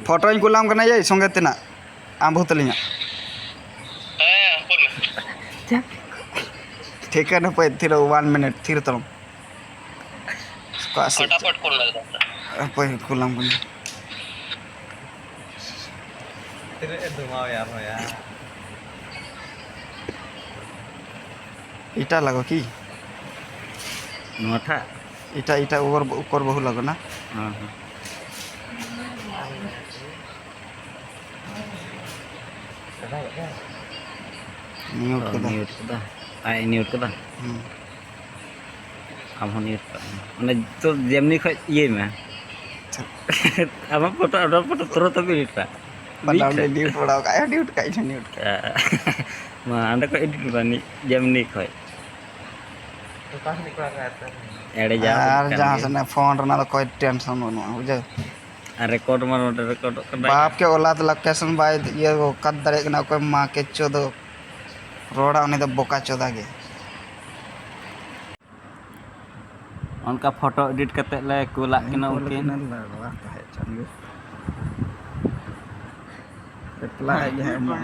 ᱯᱷᱳᱴᱳᱧ ᱠᱩᱞᱟᱢ ᱠᱟᱱᱟ ᱭᱟ, ᱥᱚᱸᱜᱮ ᱛᱮᱱᱟᱜ᱾ ᱟᱢ ᱵᱟᱹᱦᱩ ᱛᱟᱹᱞᱤᱧᱟᱜ᱾ ᱦᱮᱸ, ᱠᱩᱞ ᱢᱮ᱾ ᱴᱷᱤᱠᱟᱹᱱ ᱦᱟᱯᱳᱭ, ᱛᱷᱤᱨᱚᱜ, one minute, ᱛᱷᱤᱨ ᱦᱟᱛᱟᱲᱚᱜ ᱢᱮ᱾ ᱚᱠᱟ ᱥᱮᱫ ᱪᱚ? ᱯᱷᱚᱴᱟᱯᱷᱚᱴ ᱠᱩᱞ ᱞᱟᱹᱜᱤᱫ᱾ ᱦᱟᱯᱳᱭ, ᱠᱩᱞᱟᱢ ᱠᱟᱹᱱᱟᱹᱧ᱾ ᱛᱤᱱᱟᱹᱜ ᱮ ᱫᱷᱩᱢᱟᱣ ᱭᱟ ᱟᱨᱦᱚᱸ ᱭᱟ᱾ ᱮᱴᱟ ᱞᱟᱜᱚ ᱠᱤ? ᱱᱚᱣᱟ ᱴᱷᱟᱜ? ᱮᱴᱟ, ᱮᱴᱟ ᱩᱠᱚᱨ, ᱩᱠᱚᱨ ᱵᱟᱹᱦᱩ ᱞᱟᱜᱚ ᱱᱟ᱾ ᱦᱮᱸ, ᱦᱮᱸ᱾ ᱢᱤᱭᱩᱴ ᱚ, ᱠᱮᱫᱟ᱾ ᱢᱤᱭᱩᱴ ᱠᱮᱫᱟ᱾ ᱟᱡ ᱢᱤᱭᱩᱴ ᱠᱮᱫᱟ᱾ ᱦᱩᱸ᱾ ᱟᱢ ᱦᱚᱸ ᱢᱤᱭᱩᱴ ᱠᱟᱜ ᱢᱮ᱾ ᱚᱸᱰᱮ ᱛᱚ ᱡᱮᱢᱱᱤ ᱠᱷᱚᱡ ᱤᱭᱟᱹᱭ ᱢᱮ᱾ ᱟᱪᱪᱷᱟ᱾ ᱟᱢᱟᱜ ᱯᱷᱳᱴᱳ, ᱟᱢᱟᱜ ᱯᱷᱳᱴᱳ ᱛᱩᱨᱟᱹᱛ ᱮᱢ ᱮᱰᱤᱴᱟ᱾ ᱵᱟᱰᱟ ᱢᱤᱫ ᱚᱸᱰᱮ ᱴᱷᱮᱡ᱾ ᱰᱤᱭᱩᱴ ᱵᱟᱲᱟᱣ ᱠᱟᱜᱼᱟᱭ, ᱰᱤᱭᱩᱴ ᱠᱟᱜ ᱤᱧ ᱰᱤᱭᱩᱴ ᱠᱟᱜ᱾ ᱢᱟ, ᱚᱸᱰᱮ ᱠᱷᱚᱡ ᱮᱰᱤᱴ ᱢᱮ, ᱡᱮᱢᱱᱤ ᱠᱷᱚᱡ᱾ ᱮᱲᱮ ᱡᱟᱦᱟᱸ ᱟᱨ ᱦᱩᱭᱩᱜ ᱠᱟᱱ ᱡᱟᱦᱟᱸ ᱜᱮ᱾ ᱥᱮᱫ ᱯᱷᱳᱱ ᱨᱮᱱᱟᱜ ᱫᱚ ᱚᱠᱚᱭ ᱴᱮᱱᱥᱚᱱ ᱵᱟᱹᱱᱩᱜᱼᱟ, ᱵᱩᱡᱷᱟᱹᱣ᱾ ᱟᱨ ᱨᱮᱠᱚᱨᱰ ᱢᱟ ᱱᱚᱰᱮ ᱨᱮᱠᱚᱨᱰᱚᱜ ᱠᱟᱱᱟ᱾ ᱵᱟᱯ ᱠᱮ ᱚᱞᱟᱫ ᱞᱳᱠᱮᱥᱚᱱ ᱵᱟᱭ ᱤᱭᱟᱹ ᱠᱟᱫ ᱫᱟᱲᱮᱭᱟᱜ ᱠᱟᱱᱟ ᱚᱠᱚᱭ ᱢᱟ ᱠᱮᱪᱚ ᱫᱚ ᱨᱚᱲᱟ, ᱩᱱᱤ ᱫᱚ ᱵᱚᱠᱟ ᱪᱳᱫᱟ ᱜᱮ᱾ ᱚᱱᱠᱟ ᱯᱷᱳᱴᱳ ᱮᱰᱤᱴ ᱠᱟᱛᱮᱫ ᱞᱮ ᱠᱩᱞᱟᱜ ᱠᱤᱱᱟ ᱩᱱᱠᱤᱱ᱾ ᱨᱤᱯᱞᱟᱭ ᱜᱮ ᱦᱮᱡ ᱮᱱᱟ᱾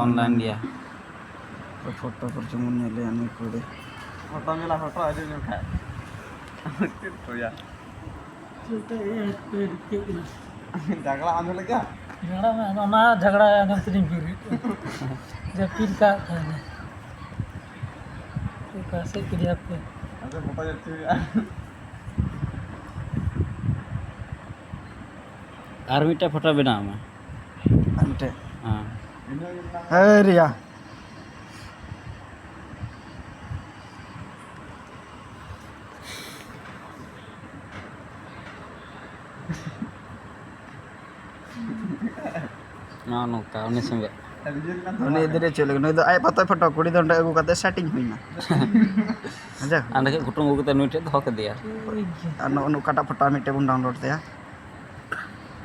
ᱚᱱᱞᱟᱭᱤᱱ ᱜᱮᱭᱟ᱾ ᱯᱷᱳᱴᱳ ᱠᱚᱨᱮ ᱡᱮᱢᱚᱱ ᱧᱮᱞᱮᱭᱟ ᱱᱩᱭ ᱠᱩᱲᱤ᱾ ᱯᱷᱳᱴᱳ ᱧᱮᱞᱟ, ᱯᱷᱳᱴᱳ ᱟᱹᱰᱤ ᱧᱮᱞ ᱠᱷᱟᱡ᱾ ᱪᱮᱫ ᱠᱚᱭᱟ? ᱡᱷᱟᱜᱽᱲᱟ ᱟᱸᱡᱚᱢ ᱞᱮᱫ ᱜᱮᱭᱟ? ᱡᱷᱟᱜᱽᱲᱟ ᱢᱟ, ᱚᱱᱟ ᱡᱷᱟᱜᱽᱲᱟ ᱟᱸᱡᱚᱢ ᱛᱮᱞᱤᱧ ᱵᱮᱨᱮᱫ ᱮᱱᱟ᱾ ᱡᱟᱹᱯᱤᱫ ᱠᱟᱜ ᱛᱟᱦᱮᱱᱟ᱾ ᱚᱠᱟ ᱥᱮᱫ ᱠᱮᱫᱮᱭᱟ ᱯᱮ? ᱟᱫᱚ ᱯᱷᱳᱴᱳ ᱡᱟᱹᱯᱤᱫ ᱦᱩᱭᱩᱜᱼᱟ᱾ ᱟᱨ ᱢᱤᱫᱴᱮᱡ ᱯᱷᱳᱴᱳ ᱵᱮᱱᱟᱣ ᱢᱮ᱾ ᱟᱨ ᱢᱤᱫᱴᱮᱡ? ᱦᱮᱸ᱾ ᱤᱱᱟᱹ ᱜᱮ ᱢᱮᱱᱟᱜᱼᱟ᱾ ᱦᱮᱭ ᱨᱮᱭᱟ᱾ ᱱᱚᱜᱼᱚ ᱱᱚᱝᱠᱟ ᱩᱱᱤ ᱥᱚᱸᱜᱮ᱾ ᱩᱱᱤ ᱤᱫᱤ ᱨᱮ ᱪᱮᱫ ᱞᱟᱹᱜᱤᱫ? ᱱᱩᱭ ᱫᱚ ᱟᱡ ᱯᱟᱛᱟᱭ ᱯᱷᱳᱴᱳ, ᱠᱩᱲᱤ ᱫᱚ ᱚᱸᱰᱮ ᱟᱹᱜᱩ ᱠᱟᱛᱮ ᱥᱮᱴᱤᱝ ᱦᱩᱭᱱᱟ᱾ ᱟᱪᱪᱷᱟ᱾ ᱚᱸᱰᱮ ᱠᱷᱚᱡ ᱠᱩᱴᱩᱢ ᱟᱹᱜᱩ ᱠᱟᱛᱮ ᱱᱩᱭ ᱴᱷᱮᱡ ᱫᱚᱦᱚ ᱠᱮᱫᱮᱭᱟ᱾ ᱟᱨ ᱱᱚᱜᱼᱚ ᱱᱚᱝᱠᱟᱴᱟᱜ ᱯᱷᱳᱴᱳ ᱟᱨ ᱢᱤᱫᱴᱮᱡ ᱵᱚᱱ ᱰᱟᱣᱩᱱᱞᱳᱰ ᱛᱟᱭᱟ᱾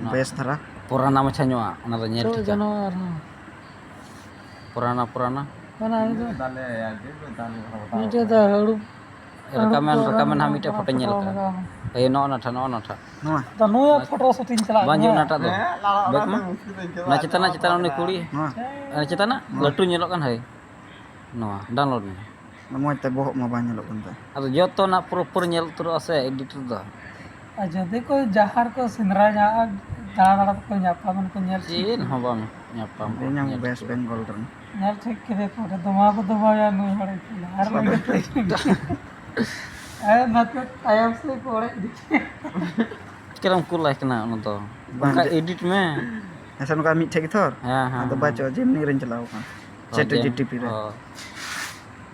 ᱱᱚᱣᱟ ᱵᱮᱥ ᱫᱷᱟᱨᱟ᱾ ᱯᱩᱨᱟᱱᱟ ᱢᱟᱪᱷᱟ ᱧᱚᱜᱼᱟ, ᱚᱱᱟ ᱫᱚ ᱧᱮᱞ ᱪᱮᱫ ᱴᱷᱤᱠᱟ᱾ ᱡᱟᱱᱣᱟᱨ ᱦᱚᱸ? ᱯᱩᱨᱟᱱᱟ, ᱯᱩᱨᱟᱱᱟ᱾ ᱚᱱᱟ ᱫᱚ ᱢᱤᱫᱴᱮᱡ ᱫᱚ ᱦᱟᱹᱲᱩ᱾ ᱨᱟᱠᱟᱵ ᱢᱮ, ᱨᱟᱠᱟᱵ ᱢᱮ ᱱᱟᱦᱟᱜ, ᱢᱤᱫᱴᱮᱡ ᱯᱷᱳᱴᱳᱧ ᱧᱮᱞ ᱠᱟᱜᱼᱟ᱾ ᱦᱳᱭ, ᱱᱚᱜᱼᱚ ᱱᱟᱴᱷᱟ, ᱱᱚᱜᱼᱚ ᱱᱟᱴᱷᱟ᱾ ᱱᱚᱣᱟ? ᱛᱚ ᱱᱩᱭᱟᱜ ᱯᱷᱳᱴᱳ ᱥᱩᱴᱤᱝ ᱪᱟᱞᱟᱜ ᱵᱟᱝ ᱡᱮ ᱠᱟᱱᱟ᱾ ᱚᱱᱟᱴᱟᱜ ᱫᱚ᱾ ᱦᱮᱸ, ᱞᱟᱲᱟᱜ back ᱚᱱᱟ ᱢᱟ᱾ ᱫᱚ ᱢᱩᱥᱠᱤᱞ ᱤᱧ ᱠᱟᱹᱣᱟ, ᱱᱚᱣᱟ ᱪᱮᱛᱟᱱᱟᱜ, ᱪᱮᱛᱟᱱᱟᱜ ᱩᱱᱤ ᱠᱩᱲᱤ᱾ ᱱᱚᱣᱟ? ᱟᱨ ᱪᱮᱛᱟᱱᱟᱜ ᱱᱚᱣᱟ? ᱞᱟᱹᱴᱩ ᱧᱮᱞᱚᱜ ᱠᱟᱱ, ᱦᱳᱭ᱾ ᱱᱚᱣᱟ, download ᱢᱮ᱾ ᱢᱚᱡᱽ ᱛᱮ ᱵᱚᱦᱚᱜ ᱢᱟ ᱵᱟᱝ ᱧᱮᱞᱚᱜ ᱠᱟᱱ ᱛᱟᱭ᱾ ᱟᱫᱚ ᱡᱚᱛᱚᱱᱟᱜ ᱯᱩᱨᱟᱹ ᱯᱩᱨᱟᱹ ᱧᱮᱞ ᱩᱛᱟᱹᱨᱚᱜᱼᱟ ᱥᱮ edit ᱨᱮᱫᱚ᱾ ᱟᱨ ᱡᱩᱫᱤ ᱠᱚ ᱡᱟᱦᱟᱸ ᱨᱮᱠᱚ ᱥᱮᱸᱫᱽᱨᱟ ᱧᱟᱢᱟ, ᱫᱟᱬᱟ ᱫᱟᱬᱟ ᱛᱮᱠᱚ ᱧᱟᱯᱟᱢ ᱮᱱ ᱠᱚ ᱧᱮᱞ ᱴᱷᱤᱠ ᱪᱮᱫ ᱠᱮᱫᱟ᱾ ᱦᱚᱸ ᱵᱟᱝ ᱧᱟᱯᱟᱢ ᱤᱧ ᱦᱚᱸ ᱧᱮᱞ ᱵᱮᱥ ᱴᱷᱤᱠ᱾ ᱵᱮᱝᱜᱚᱞ ᱨᱮᱱ᱾ ᱧᱮᱞ ᱴᱷᱤᱠ ᱠᱮᱫᱮ ᱠᱚ, ᱚᱸᱰᱮ ᱫᱚᱢᱟ ᱠᱚ ᱫᱚᱢᱟᱭᱟ ᱱᱩᱭ ᱦᱚᱲ ᱮᱠᱞᱟ᱾ ᱟᱨ ᱱᱩᱭ ᱫᱚ ᱟᱨ ᱱᱟᱛᱮ ᱛᱟᱭᱚᱢ ᱥᱮᱫ ᱠᱚ ᱚᱲᱮᱡ ᱤᱫᱤ ᱠᱮᱫᱟ᱾ ᱪᱤᱠᱟᱹ ᱨᱮᱢ ᱠᱩᱞᱟᱭ ᱠᱟᱱᱟ ᱚᱱᱟ ᱫᱚ? ᱵᱟᱝ ᱚᱱᱠᱟ ᱪᱮᱫ? Edit ᱢᱮ᱾ ᱦᱮᱸ ᱥᱮ, ᱱᱚᱝᱠᱟ ᱢᱤᱫ ᱴᱷᱮᱡ ᱜᱮ ᱛᱷᱚᱨ᱾ ᱦᱮᱸ, ᱦᱮᱸ, ᱟᱫᱚ ᱦᱮᱸ᱾ ᱵᱟᱪᱚ, ᱡᱮᱢᱱᱤ ᱨᱤᱧ ᱪᱟᱞᱟᱣ ᱟᱠᱟᱱᱟ᱾ ᱚ, ᱪᱮᱴ ᱡᱮᱢ-, ᱡᱤ ᱴᱤ ᱯᱤ ᱨᱮ᱾ ᱚ᱾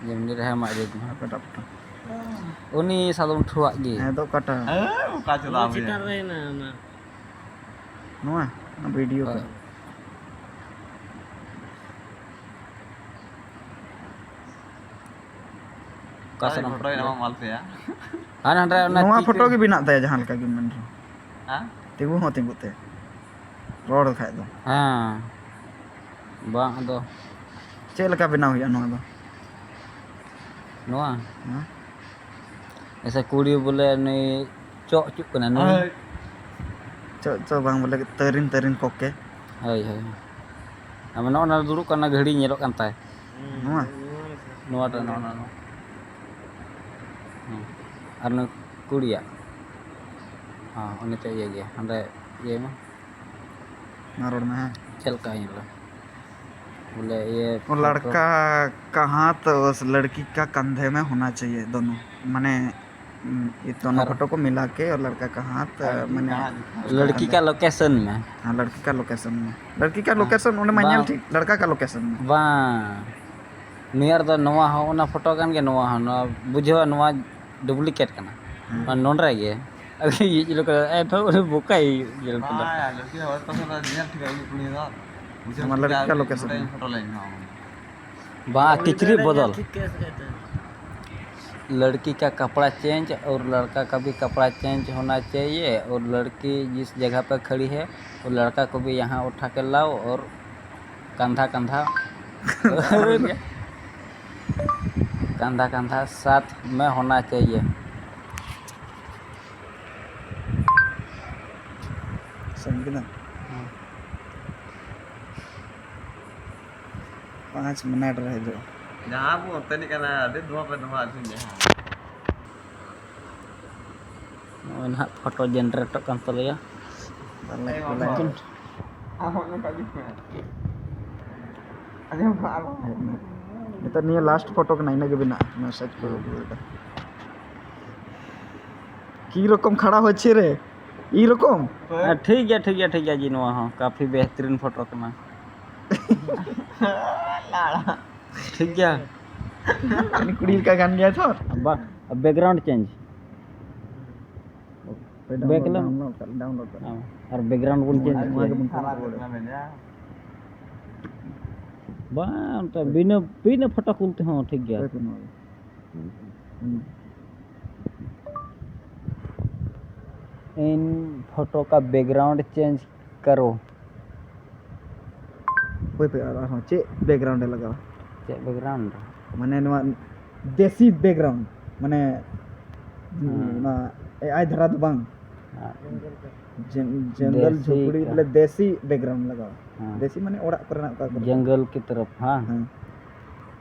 ᱡᱮᱢᱱᱤ ᱨᱮ, ᱦᱮᱸ, ᱢᱟ ᱤᱫᱤ ᱢᱮ᱾ ᱚᱠᱟᱴᱟᱜ ᱯᱷᱳᱴᱳ? ᱩᱱᱤ ᱥᱟᱫᱚᱢ ᱴᱷᱩᱣᱟᱜ ᱜᱮ᱾ ᱦᱮᱸ, ᱫᱚ ᱚᱠᱟᱴᱟᱜ? ᱦᱮᱸ, ᱚᱠᱟ ᱪᱟᱞᱟᱣ ᱚᱱᱟ ᱪᱮᱛᱟᱱ ᱦᱩᱭᱟ? ᱨᱮ ᱦᱮᱱᱟᱜᱼᱟ ᱚᱱᱟ᱾ ᱱᱚᱣᱟ? ᱚᱱᱟ ᱵᱷᱤᱰᱤᱭᱳ ᱠᱚ᱾ ᱦᱳᱭ᱾ ᱚᱠᱟ ᱥᱮᱫ ᱮᱢ ᱯᱷᱳᱴᱳᱭᱮᱫᱟ ᱯᱷᱳᱴᱳᱭᱟ? ᱵᱟᱢ ᱟᱞᱯᱮᱭᱟ? ᱦᱟᱱᱮ ᱦᱟᱸᱰᱮ ᱚᱱᱟ ᱱᱚᱣᱟ ᱛᱤ ᱯᱷᱳᱴᱳ ᱠᱚ ᱜᱮ ᱵᱮᱱᱟᱜ ᱛᱟᱭᱟ, ᱡᱟᱦᱟᱸ ᱞᱮᱠᱟ ᱜᱮᱢ ᱢᱮᱱ ᱨᱮᱦᱚᱸ᱾ ᱦᱮᱸ? ᱛᱤᱸᱜᱩ ᱦᱚᱸ ᱛᱤᱸᱜᱩᱜ ᱛᱟᱭᱟ᱾ ᱨᱚᱲ ᱠᱷᱟᱡ ᱫᱚ᱾ ᱦᱮᱸ᱾ ᱵᱟᱝ ᱟᱫᱚ᱾ ᱪᱮᱫ ᱞᱮᱠᱟ ᱵᱮᱱᱟᱣ ᱦᱩᱭᱩᱜᱼᱟ ᱱᱚᱣᱟ ᱫᱚ? ᱱᱚᱣᱟ? ᱦᱮᱸ? ᱟᱪᱪᱷᱟ, ᱠᱩᱲᱤ ᱵᱚᱞᱮ ᱱᱩᱭ ᱪᱚᱜ ᱦᱚᱪᱚᱜ ᱠᱟᱱᱟ ᱱᱩᱭ᱾ ᱦᱳᱭ᱾ ᱪᱚᱜ, ᱪᱚᱜ ᱵᱟᱝ ᱵᱚᱞᱮ ᱛᱟᱹᱨᱤᱱ, ᱛᱟᱹᱨᱤᱱ ᱠᱚᱠᱮ᱾ ᱦᱳᱭ, ᱦᱳᱭ᱾ ᱟᱨ ᱢᱟᱱᱮ ᱚᱱᱟ ᱫᱩᱲᱩᱵ ᱠᱟᱱᱟ, ᱜᱷᱟᱹᱲᱤ ᱧᱮᱞᱚᱜ ᱠᱟᱱ ᱛᱟᱭ᱾ ᱱᱚᱣᱟ? ᱱᱚᱣᱟᱴᱟᱜ, ᱱᱚᱣᱟ, ᱱᱚᱣᱟ, ᱱᱚᱣᱟ᱾ ᱦᱮᱸ᱾ ᱟᱨ ᱱᱩᱭ ᱠᱩᱲᱤᱭᱟᱜ᱾ ᱦᱚᱸ, ᱩᱱᱤ ᱛᱮ ᱤᱭᱟᱹ ᱜᱮᱭᱟ᱾ ᱦᱟᱸᱰᱮ ᱤᱭᱟᱹᱭ ᱢᱮ᱾ ᱢᱟ ᱨᱚᱲ ᱢᱮ, ᱦᱮᱸ᱾ ᱪᱮᱫ ᱞᱮᱠᱟ ᱧᱮᱞᱚᱜᱼᱟ? ᱵᱚᱞᱮ ᱤᱭᱟᱹ वो फोटो। लड़का का हाथ उस लड़की का कंधे में होना चाहिए, दोनों। ᱢᱟᱱᱮ, ᱩᱸ, ᱤᱭᱟᱹ, दोनों ᱟᱨ फोटो को मिला के और लड़का का हाथ, ᱟᱨ ᱢᱟᱱᱮ, ᱠᱟᱦᱟᱸ ᱞᱚᱠᱮᱥᱚᱱ ᱢᱮ᱾ ᱦᱮᱸ, ᱞᱚᱠᱮᱥᱚᱱ ᱢᱮ᱾ ᱞᱚᱠᱮᱥᱚᱱ ᱚᱸᱰᱮ ᱢᱟ ᱵᱟᱝ᱾ ᱧᱮᱞ ᱴᱷᱤᱠ, ᱞᱚᱠᱮᱥᱚᱱ ᱢᱮ᱾ ᱵᱟᱝ᱾ ᱱᱤᱭᱟᱹ ᱨᱮᱫᱚ ᱱᱚᱣᱟ ᱦᱚᱸ ᱚᱱᱟ ᱯᱷᱳᱴᱳ ᱠᱟᱱ ᱜᱮ, ᱱᱚᱣᱟ ᱦᱚᱸ, ᱱᱚᱣᱟ ᱵᱩᱡᱷᱟᱹᱣᱟ, ᱱᱚᱣᱟ ᱰᱩᱯᱞᱤᱠᱮᱴ ᱠᱟᱱᱟ᱾ ᱦᱮᱸ᱾ ᱱᱚᱰᱨᱟ ᱜᱮ᱾ ᱟᱫᱚ ᱤᱭᱟᱹ ᱞᱮᱠᱟ, ᱮᱱᱦᱚᱸ ᱩᱱᱤ ᱵᱚᱠᱟᱭ ᱧᱮᱞ ᱠᱮᱫᱟ᱾ ᱵᱟᱝ, ᱞᱚᱠᱮᱥᱚᱱ ᱨᱮ ᱧᱮᱞ ᱴᱷᱤᱠ ᱟᱹᱜᱩ ᱠᱩᱲᱤ ᱫᱚ᱾ ᱵᱩᱡᱷᱟᱹᱣ ᱴᱷᱤᱠ ᱟᱹᱜᱩ ᱠᱩᱲᱤ ᱫᱚ᱾ ᱵᱟᱝ, ᱞᱚᱠᱮᱥᱚᱱ ᱨᱮ ᱧᱮᱞ ᱴᱷᱤᱠ ᱟᱹᱜᱩ ᱠᱩᱲᱤ ᱫᱚ᱾ ᱵᱩᱡᱷᱟᱹᱣ ᱴᱷᱤᱠ ᱟᱹᱜᱩ ᱠᱩᱲᱤ ᱫᱚ᱾ ᱵᱟᱝ, ᱩᱱᱤ ᱠᱤᱪᱨᱤᱡ ᱫᱚ ᱵᱚᱫᱚᱞ᱾ ᱧᱮᱞ ᱴᱷᱤᱠ ᱠᱮᱫ ᱜᱮ᱾ लड़की का कपड़ा चेंज और लड़का का भी कपड़ा चेंज होना चाहिए और लड़की जिस जगह पर खड़ी है, वो लड़का को भी यहाँ उठा के लाओ और कंधा कंधा, कंधा कंधा साथ में होना चाहिए। समझ गए ना? हाँ। पाँच मिनट रह जाओ। ᱡᱟᱦᱟᱸ ᱵᱚ ᱚᱱᱛᱮᱱᱤᱡ ᱠᱟᱱᱟ, ᱟᱹᱰᱤ ᱫᱷᱩᱣᱟᱹ ᱯᱮ ᱫᱷᱩᱣᱟᱹ ᱟᱹᱠᱷᱨᱤᱧ ᱡᱟᱦᱟᱸ᱾ ᱱᱚᱜᱼᱚᱭ ᱱᱟᱦᱟᱜ ᱯᱷᱳᱴᱳ ᱡᱮᱱᱟᱨᱮᱴᱚᱜ ᱠᱟᱱ ᱛᱟᱞᱮᱭᱟ᱾ ᱟᱢ ᱦᱚᱸ ᱱᱚᱝᱠᱟ ᱜᱮ᱾ ᱟᱸᱡᱚᱢ ᱢᱮ, ᱟᱨᱦᱚᱸ᱾ ᱱᱤᱛᱚᱜ ᱱᱤᱭᱟᱹ ᱞᱟᱥᱴ ᱯᱷᱳᱴᱳ ᱠᱟᱱᱟ, ᱤᱱᱟᱹ ᱜᱮ ᱵᱮᱱᱟᱜᱼᱟ᱾ ᱢᱮᱥᱮᱡᱽ ᱠᱚ ᱦᱩᱸ᱾ ᱟᱹᱜᱩᱭᱮᱫᱟ᱾ ᱠᱤ ᱨᱚᱠᱚᱢ ᱠᱷᱟᱲᱟ ᱦᱚᱪᱪᱷᱮ ᱨᱮ? ᱮᱭ ᱨᱚᱠᱚᱢ? ᱦᱮᱸ, ᱴᱷᱤᱠ ᱜᱮᱭᱟ, ᱴᱷᱤᱠ ᱜᱮᱭᱟ, ᱴᱷᱤᱠ ᱜᱮᱭᱟ ᱡᱤ, ᱱᱚᱣᱟ ᱦᱚᱸ ᱠᱟᱯᱷᱤ ᱵᱮᱦᱛᱨᱤᱱ ᱯᱷᱳᱴᱳ ᱠᱟᱱᱟ᱾ ᱴᱷᱤᱠ ᱜᱮᱭᱟ᱾ ᱩᱱᱤ ᱠᱩᱲᱤ ᱞᱮᱠᱟ ᱠᱟᱱ ᱜᱮᱭᱟ ᱛᱚ᱾ ᱵᱟ, background change. ᱵᱮᱠ ᱞᱮᱢ᱾ Download ᱠᱟᱜ, download ᱠᱟᱜ᱾ ᱦᱮᱸ, ᱟᱨ background ᱵᱚᱱ change ᱱᱚᱣᱟ ᱦᱚᱪᱚᱭᱟ᱾ ᱜᱮᱵᱚᱱ ᱠᱚᱨᱟᱣᱟ᱾ ᱵᱟᱝ, ᱚᱱᱠᱟ ᱵᱤᱱᱟᱹ, ᱵᱤᱱᱟᱹ ᱯᱷᱳᱴᱳ ᱠᱩᱞ ᱛᱮᱦᱚᱸ ᱴᱷᱤᱠ ᱜᱮᱭᱟ᱾ ᱦᱳᱭ, ᱱᱚᱣᱟ ᱜᱮ᱾ ᱦᱩᱸ᱾ इन फोटो का बैकग्राउंड चेंज करो। ᱦᱳᱭ ᱯᱮ, ᱟᱨ ᱟᱨᱦᱚᱸ ᱪᱮᱫ background ᱮ ᱞᱟᱜᱟᱣᱟ? ᱪᱮᱫ background? ᱢᱟᱱᱮ ᱱᱚᱣᱟ ᱫᱮᱥᱤ background, ᱢᱟᱱᱮ ᱦᱮᱸ᱾ ᱚᱱᱟ ᱮ ᱟᱭ ᱫᱷᱟᱨᱟ ᱫᱚ ᱵᱟᱝ᱾ ᱦᱮᱸ᱾ ᱡᱮ-, ᱡᱚᱝᱜᱚᱞ ᱫᱮᱥᱤ ᱡᱷᱩᱯᱲᱤ ᱠᱟ- ᱵᱚᱞᱮ ᱫᱮᱥᱤ background ᱞᱟᱜᱟᱣᱟ᱾ ᱦᱮᱸ᱾ ᱫᱮᱥᱤ ᱢᱟᱱᱮ ᱚᱲᱟᱜ ᱠᱚᱨᱮᱱᱟᱜ ᱚᱠᱟ ᱠᱚᱨᱮ᱾ जंगल की तरफ, हाँ। ᱦᱮᱸ᱾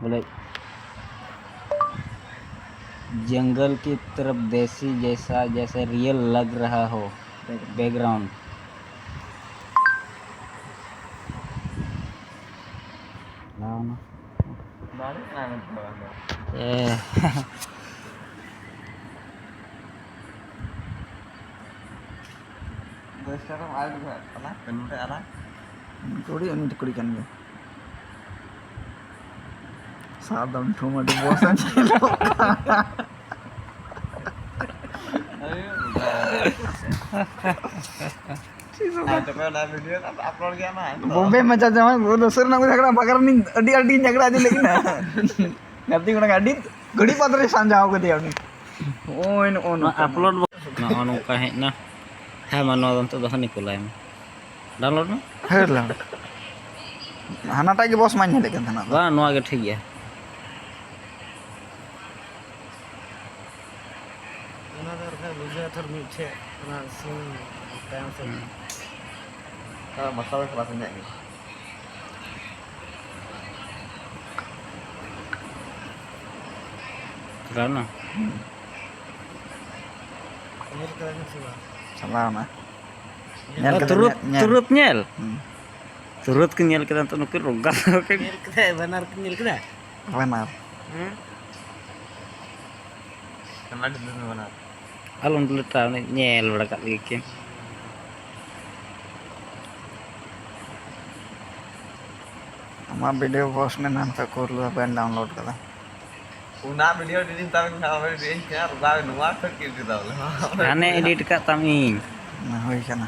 बोले, जंगल की तरफ देसी जैसा, जैसे रियल लग रहा हो। Background. बैकग्राउंड। ᱫᱟᱲᱮᱭᱟᱜ ᱠᱟᱱᱟ ᱢᱮᱱᱛᱮ ᱵᱟᱝ ᱫᱚ᱾ ᱮ᱾ ᱫᱚᱥ ᱴᱟᱠᱟ ᱟᱨ ᱢᱤᱫ ᱫᱷᱟᱣ ᱟᱞᱟᱝ, ᱱᱚᱰᱮ ᱟᱞᱟᱝ᱾ ᱠᱩᱲᱤ, ᱩᱱᱤ ᱫᱚ ᱠᱩᱲᱤ ᱠᱟᱱ ᱜᱮᱭᱟ᱾ ᱥᱟᱫᱚᱢ ᱴᱷᱩᱢᱟᱹᱰᱤ ᱵᱚᱥ ᱮᱢ ᱧᱮᱞᱚᱜ ᱠᱟᱱᱟ᱾ ᱟᱨ ᱛᱚᱵᱮ ᱚᱱᱟ video ᱫᱚ upload ᱜᱮᱭᱟ ᱱᱟᱦᱟᱜ᱾ ᱵᱚᱢᱵᱮ ᱢᱟᱪᱟ ᱡᱟᱶᱟᱭ, ᱵᱚᱦᱩ ᱫᱚᱥᱟᱨ ᱨᱮᱱᱟᱜ ᱡᱷᱟᱜᱽᱲᱟ, ᱵᱟᱜᱟᱨ ᱨᱤᱱᱤᱡ ᱟᱹᱰᱤ, ᱟᱹᱰᱤ ᱡᱷᱟᱜᱽᱲᱟ ᱟᱹᱰᱤ ᱞᱟᱹᱜᱤᱫ ᱱᱟ᱾ ᱜᱟᱛᱮ ᱠᱚᱲᱟ ᱟᱹᱰᱤ ᱜᱷᱟᱹᱲᱤ ᱵᱟᱫᱽ ᱨᱮ ᱥᱟᱢᱡᱷᱟᱣ ᱠᱟᱫᱮᱭᱟ ᱩᱱᱤ᱾ ᱱᱚᱜᱼᱚᱭ, ᱱᱚᱜᱼᱚ ᱱᱚᱣᱟ ᱱᱚᱝᱠᱟ ᱱᱟ᱾ Upload ᱵᱚ-, ᱱᱚᱜᱼᱚ ᱱᱚᱝᱠᱟ ᱦᱮᱡ ᱱᱟ᱾ ᱦᱮᱸ ᱢᱟ, ᱱᱚᱣᱟ ᱫᱚ ᱱᱤᱛᱚᱜ ᱫᱚ ᱦᱟᱹᱱᱤ ᱠᱩᱞᱟᱭ ᱢᱮ᱾ Download ᱢᱮ᱾ ᱦᱮᱸ, download᱾ ᱦᱟᱱᱟᱴᱟᱜ ᱜᱮ ᱵᱚᱥ ᱢᱟᱧ ᱧᱮᱞᱮᱫ ᱠᱟᱱ ᱛᱟᱦᱮᱱᱟ ᱛᱚ᱾ ᱵᱟᱝ, ᱱᱚᱣᱟ ᱜᱮ ᱴᱷᱤᱠ ᱜᱮᱭᱟ᱾ ᱚᱱᱟ ᱫᱚ ᱟᱨ ᱵᱟᱠᱷᱟᱡ ᱵᱩᱡᱷᱟᱹᱣ ᱛᱷᱚᱨ ᱢᱤᱫᱴᱷᱮᱡ ᱚᱱᱟ ᱥᱤᱢ ᱛᱟᱭᱚᱢ ᱥᱮᱫ᱾ ᱦᱩᱸ᱾ ᱦᱮᱸ, ᱢᱟᱥᱟᱞᱟ ᱠᱷᱟᱞᱟᱥ ᱤᱧᱟᱹᱜ ᱜᱮ᱾ ᱪᱟᱞᱟᱣᱱᱟ? ᱦᱩᱸ᱾ ᱧᱮᱞ ᱠᱟᱫᱟ ᱵᱤᱱ ᱥᱮ ᱵᱟᱝ? ᱪᱟᱞᱟᱣᱱᱟ᱾ ᱧᱮᱞ ᱚ, ᱠᱟᱫᱟ, ᱛᱩᱨᱩᱛ, ᱧᱮᱞ, ᱧᱮᱞ᱾ ᱛᱩᱨᱩᱛ ᱧᱮᱞ? ᱦᱩᱸ᱾ ᱛᱩᱨᱩᱛ ᱠᱤᱱ ᱧᱮᱞ ᱠᱮᱫᱟ ᱱᱤᱛᱚᱜ ᱱᱩᱠᱤᱱ ᱨᱚᱜᱟ ᱠᱤᱱ᱾ ᱧᱮᱞ ᱠᱮᱫᱟ, ᱵᱟᱱᱟᱨ ᱠᱤᱱ ᱧᱮᱞ ᱠᱮᱫᱟ? ᱵᱟᱱᱟᱨ᱾ ᱦᱮᱸ? ᱟᱞᱚᱢ delete ᱢᱮ ᱵᱟᱱᱟᱨ᱾ ᱟᱞᱚᱢ delete ᱟ, ᱩᱱᱤ ᱧᱮᱞ ᱵᱟᱲᱟ ᱠᱟᱜ ᱞᱮᱜᱮ ᱠᱤᱱ᱾ ᱟᱢᱟᱜ video post ᱢᱮ, ᱱᱟᱱ ᱠᱷᱟᱡ ᱠᱩᱨᱞᱩ ᱵᱟᱹᱧ download ᱠᱟᱫᱟ᱾ ᱚᱱᱟ video delete ᱛᱟᱵᱮᱱ ᱠᱷᱟᱱ ᱟᱵᱮᱱ ᱵᱮᱱ ᱪᱮᱫ ᱟᱨ ᱵᱟᱝ ᱱᱚᱣᱟ ᱠᱷᱚᱡ delete ᱛᱟᱵᱚᱱ᱾ ᱦᱟᱱᱮ edit ᱠᱟᱜ ᱛᱟᱢ ᱤᱧ᱾ ᱦᱩᱭ ᱠᱟᱱᱟ᱾